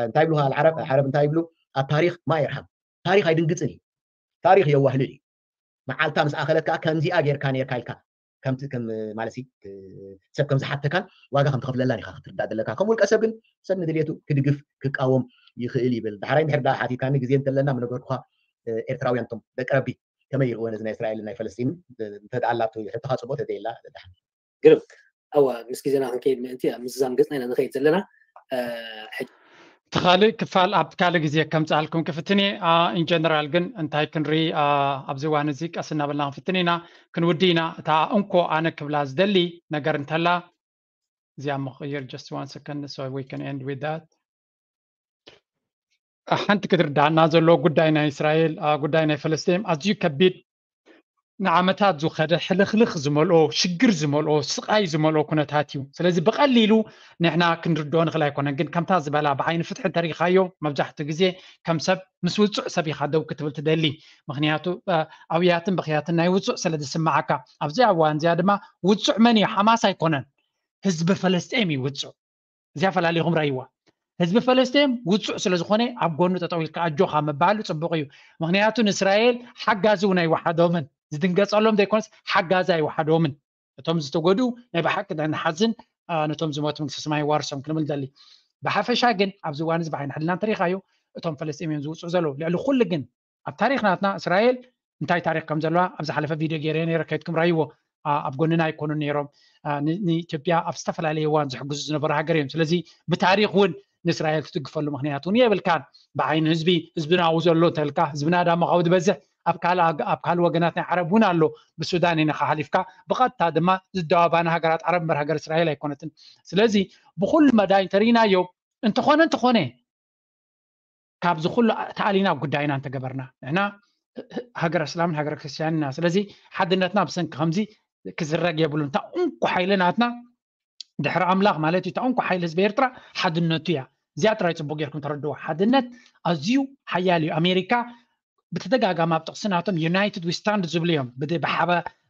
እንታይ ይብሉ ዓረብ ዓረብ እንታይ ይብሉ ኣብ ታሪክ ማ ይርሃም ታሪክ ኣይድንግፅን እዩ ታሪክ የዋህልል እዩ መዓልታ ምስ ኣኸለት ከዓ ከምዚኣ ጌርካ ኔርካ ኢልካ ከምቲ ከም ማለት ሰብ ከም ዝሓተካን ዋጋ ከም ትኸፍለላን ኢኻ ክትርዳእ ዘለካ ከም ውልቀ ሰብ ግን ሰብ ንድልየቱ ክድግፍ ክቃወም ይኽእል ይብል ዳሕራይ እንድሕር ዳ ሓቲትካኒ ግዜ እንተለና ምነገርኩኻ ኤርትራውያን ቶም ደቂ ረቢ ከመይ ይርእዎ ነዚ ናይ እስራኤልን ናይ ፈለስጢንን እንተደኣ ኣላቶ ሕቶኻ ጽቡቕ ተዘይላ ደሓን ግርም ኣዋ ምስ ግዜና ክንከይድ ምእንቲ ኣብ ምዝዛም ገጽና ኢና ንኸይድ ዘለና እቲ ካልእ ክፋል ኣብ ካልእ ግዜ ከምፅኣልኩም ክፍትን እየ ኢንጀነራል ግን እንታይ ክንርኢ ኣብዚ እዋን እዚ ቀስ እናበልና ክንፍትን ኢና ክንውዲ ኢና እታ እንኮ ኣነ ክብላ ዝደሊ ነገር እንተላ እዚኣ ምቕይር just one second so we can end with that ሓንቲ ክትርዳእና ዘሎ ጉዳይ ናይ እስራኤል ጉዳይ ናይ ፈለስጢን ኣዝዩ ከቢድ ንዓመታት ዝኸደ ሕልኽልኽ ዝመልኦ ሽግር ዝመልኦ ስቓይ ዝመልኦ ኩነታት እዩ ስለዚ ብቐሊሉ ንሕና ክንርድኦ ንኽእል ኣይኮነን ግን ከምታ ዝበላ ብዓይኒ ፍትሒ እንተሪኻዮ መብዛሕትኡ ግዜ ከም ሰብ ምስ ውፁዕ ሰብ ኢኻ ደው ክትብል ትደሊ ምክንያቱ ኣብያትን ብኽያትን ናይ ውፁዕ ስለ ዝስምዓካ ኣብዚ ኣዋን እዚኣ ድማ ውፁዕ መን እዩ ሓማስ ኣይኮነን ህዝቢ ፈለስጤም እዩ ውፁዕ እዚኣ ፈላሊኹም ራይዋ ህዝቢ ፈለስጤም ውፁዕ ስለ ዝኾነ ኣብ ጎኑ ጠጠው ኢልካ ኣጆኻ ምባሉ ፅቡቕ እዩ ምክንያቱ ንእስራኤል ሓጋዚ እውን ኣይወሓዶምን ዝድንገፀሎም ዘይኮነስ ሓጋዚ ኣይወሓዶምን እቶም ዝተጎዱ ናይ ብሓቂ ንሓዝን ነቶም ዝሞቱ መንግስቲ ሰማይ ዋርሶም ክንብል ደሊ ብሓፈሻ ግን ኣብዚ እዋን እዚ ብዓይኒ ሕልና እንተሪኻዮ እቶም ፈለስጢም እዮም ዝውፅዑ ዘለዉ ልዕሊ ኩሉ ግን ኣብ ታሪክ ናትና እስራኤል እንታይ ታሪክ ከም ዘለዋ ኣብ ዝሓለፈ ቪድዮ ገይረ ነረ ከይድኩም ራይዎ ኣብ ጎንና ኣይኮኑን ነይሮም ንኢትዮጵያ ኣብ ዝተፈላለየ እዋን ዝሕግዙ ዝነበሩ ሃገር እዮም ስለዚ ብታሪክ እውን ንእስራኤል ትድግፈሉ ምክንያት እውን የብልካን ብዓይኒ ህዝቢ ህዝብና ኣብኡ ዘሎ እንተልካ ህዝብና ዳሞ ካብኡ ዝበዝሕ ኣብ ካልእ ወገናት ናይ ዓረብ እውን ኣሎ ብሱዳን ኢና ሓሊፍካ ብቐጥታ ድማ ዝደባባና ሃገራት ዓረብ እምበር ሃገር እስራኤል ኣይኮነትን ስለዚ ብኩሉ መዳይ እንተርኢናዮ እንተኾነ እንተኾነ ካብዚ ኩሉ ተኣሊና ጉዳይና እንተገበርና ንሕና ሃገረ እስላምን ሃገረ ክርስትያን ኢና ስለዚ ሓድነትና ብሰንኪ ከምዚ ክዝረግ የብሉ እንታ እንኮ ሓይሊ ናትና ድሕሪ ኣምላኽ ማለት እዩ እንኮ ሓይሊ ህዝቢ ኤርትራ ሓድነቱ እያ እዚኣ ጥራይ ፅቡቅ ጌርኩም ተረድዎ ሓድነት ኣዝዩ ሓያል እዩ ኣሜሪካ ብተደጋጋሚ ኣብ ጥቕሲ ናቶም ዩናይትድ ዊስታንድ ዝብሉ እዮም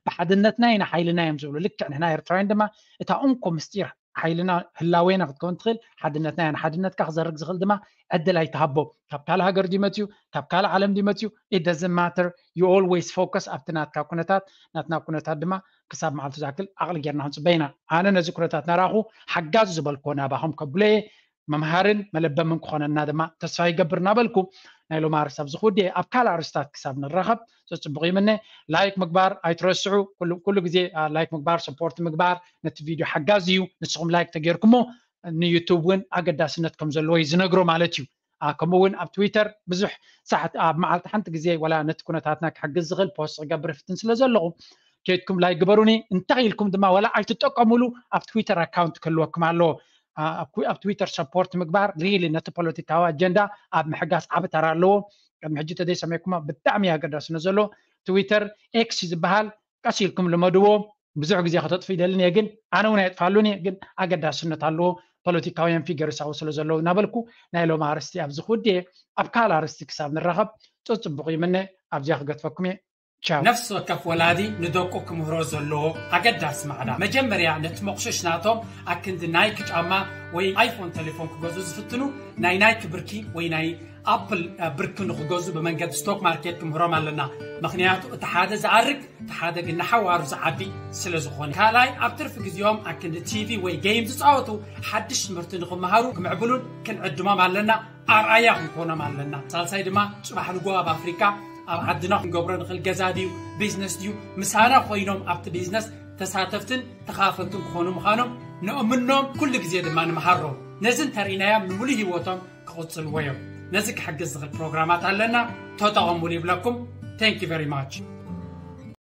ብሓድነትና ኢና ሓይልና እዮም ዝብሉ ልክዕ ንሕና ኤርትራውያን ድማ እታ እንኮ ምስጢር ሓይልና ህላዌና ክትከውን ትኽእል ሓድነትና እያ ንሓድነትካ ክዘርግ ዝኽእል ድማ ዕድል ኣይትሃቦ ካብ ካልእ ሃገር ድዩ መፅዩ ካብ ካልእ ዓለም ድዩ መፅዩ it doesn't matter you always focus ኣብቲ ናትካ ኩነታት ናትና ኩነታት ድማ ክሳብ መዓልቱ ዝኣክል ዓቕሊ ጌርና ክንፅበ ኢና ኣነ ነዚ ኩነታት ናራኹ ሓጋዚ ዝበልክዎ ናባኹም ከብሎ እየ መምሃርን መለበምን ክኾነና ድማ ተስፋ ይገብር እናበልኩ ናይ ሎማ ኣርስቲ ኣብዚ ክውድየ ኣብ ካልእ ኣርስታት ክሳብ ንራኸብ ዘፅቡቕ ይምነ ላይክ ምግባር ኣይትረስዑ ኩሉ ግዜ ላይክ ምግባር ሰፖርት ምግባር ነቲ ቪድዮ ሓጋዚ እዩ ንስኹም ላይክ ተጌርኩሞ ንዩቱብ እውን ኣገዳስነት ከም ዘለዎ እዩ ዝነግሮ ማለት እዩ ከምኡ እውን ኣብ ትዊተር ብዙሕ ሳሕት ኣብ መዓልቲ ሓንቲ ግዜ ወላ ነቲ ኩነታትና ክሕግዝ ዝኽእል ፖስት ክገብር ፍትን ስለ ዘለኹ ኬድኩም ላይክ ግበሩኒ እንታይ ኢልኩም ድማ ወላ ኣይትጠቀሙሉ ኣብ ትዊተር ኣካውንት ክህልወኩም ኣለዎ ኣብ ትዊተር ሰፖርት ምግባር ሪሊ ነቲ ፖለቲካዊ ኣጀንዳ ኣብ ምሕጋዝ ዓቢ ተራ ኣለዎ ቅድሚ ሕጂ ተዘይሰሚዕኩሞ ብጣዕሚ ኣገዳሲ ንዘሎ ትዊተር ኤክስ ዝበሃል ቀስ ኢልኩም ልመድዎ ብዙሕ ግዜ ከተጥፍ ይደልን እየ ግን ኣነ እውን ኣየጥፋሉን እየ ግን ኣገዳስነት ኣለዎ ፖለቲካውያን ፊገርስ ኣብኡ ስለ ዘለዉ እናበልኩ ናይ ሎም ኣርስቲ ኣብዚ ክውድየ ኣብ ካልእ ኣርስቲ ክሳብ ንራኸብ ፅፅቡቕ ይምነ ኣብዚኣ ክገትፈኩም እየ ቻው ነፍሲ ወከፍ ወላዲ ንደቁ ክምህሮ ዘለዎ ኣገዳሲ ማዕዳ መጀመርያ ነቲ መቑሸሽ ናቶም ኣክንዲ ናይክ ጫማ ወይ ኣይፎን ቴሌፎን ክገዝኡ ዝፍትኑ ናይ ናይክ ብርኪ ወይ ናይ ኣፕል ብርኪ ንክገዝኡ ብመንገዲ ስቶክ ማርኬት ክምህሮም ኣለና ምክንያቱ እቲ ሓደ ዝኣርግ እቲ ሓደ ግን ንሓዋሩ ዝዓቢ ስለ ዝኾነ ካልኣይ ኣብ ትርፊ ግዜኦም ኣክንዲ ቲቪ ወይ ጌም ዝፃወቱ ሓድሽ ትምህርቲ ንክመሃሩ ክምዕብሉን ክንዕድሞም ኣለና ኣርኣያ ክንኮኖም ኣለና ሳልሳይ ድማ ፅባሕ ንጎ ኣብ ኣፍሪካ ኣብ ዓድና ክንገብሮ ንኽእል ገዛ ድዩ ቢዝነስ ድዩ ምሳና ኮይኖም ኣብቲ ቢዝነስ ተሳተፍትን ተኻፈልትን ክኾኑ ምዃኖም ንእምኖም ኩሉ ግዜ ድማ ንምሃሮም ነዚ እንተርኢናዮም ንምሉእ ህይወቶም ክቕፅልዎ እዮም ነዚ ክሕግዝ ዝኽእል ፕሮግራማት ኣለና ተጠቐሙሉ ይብለኩም thank you very much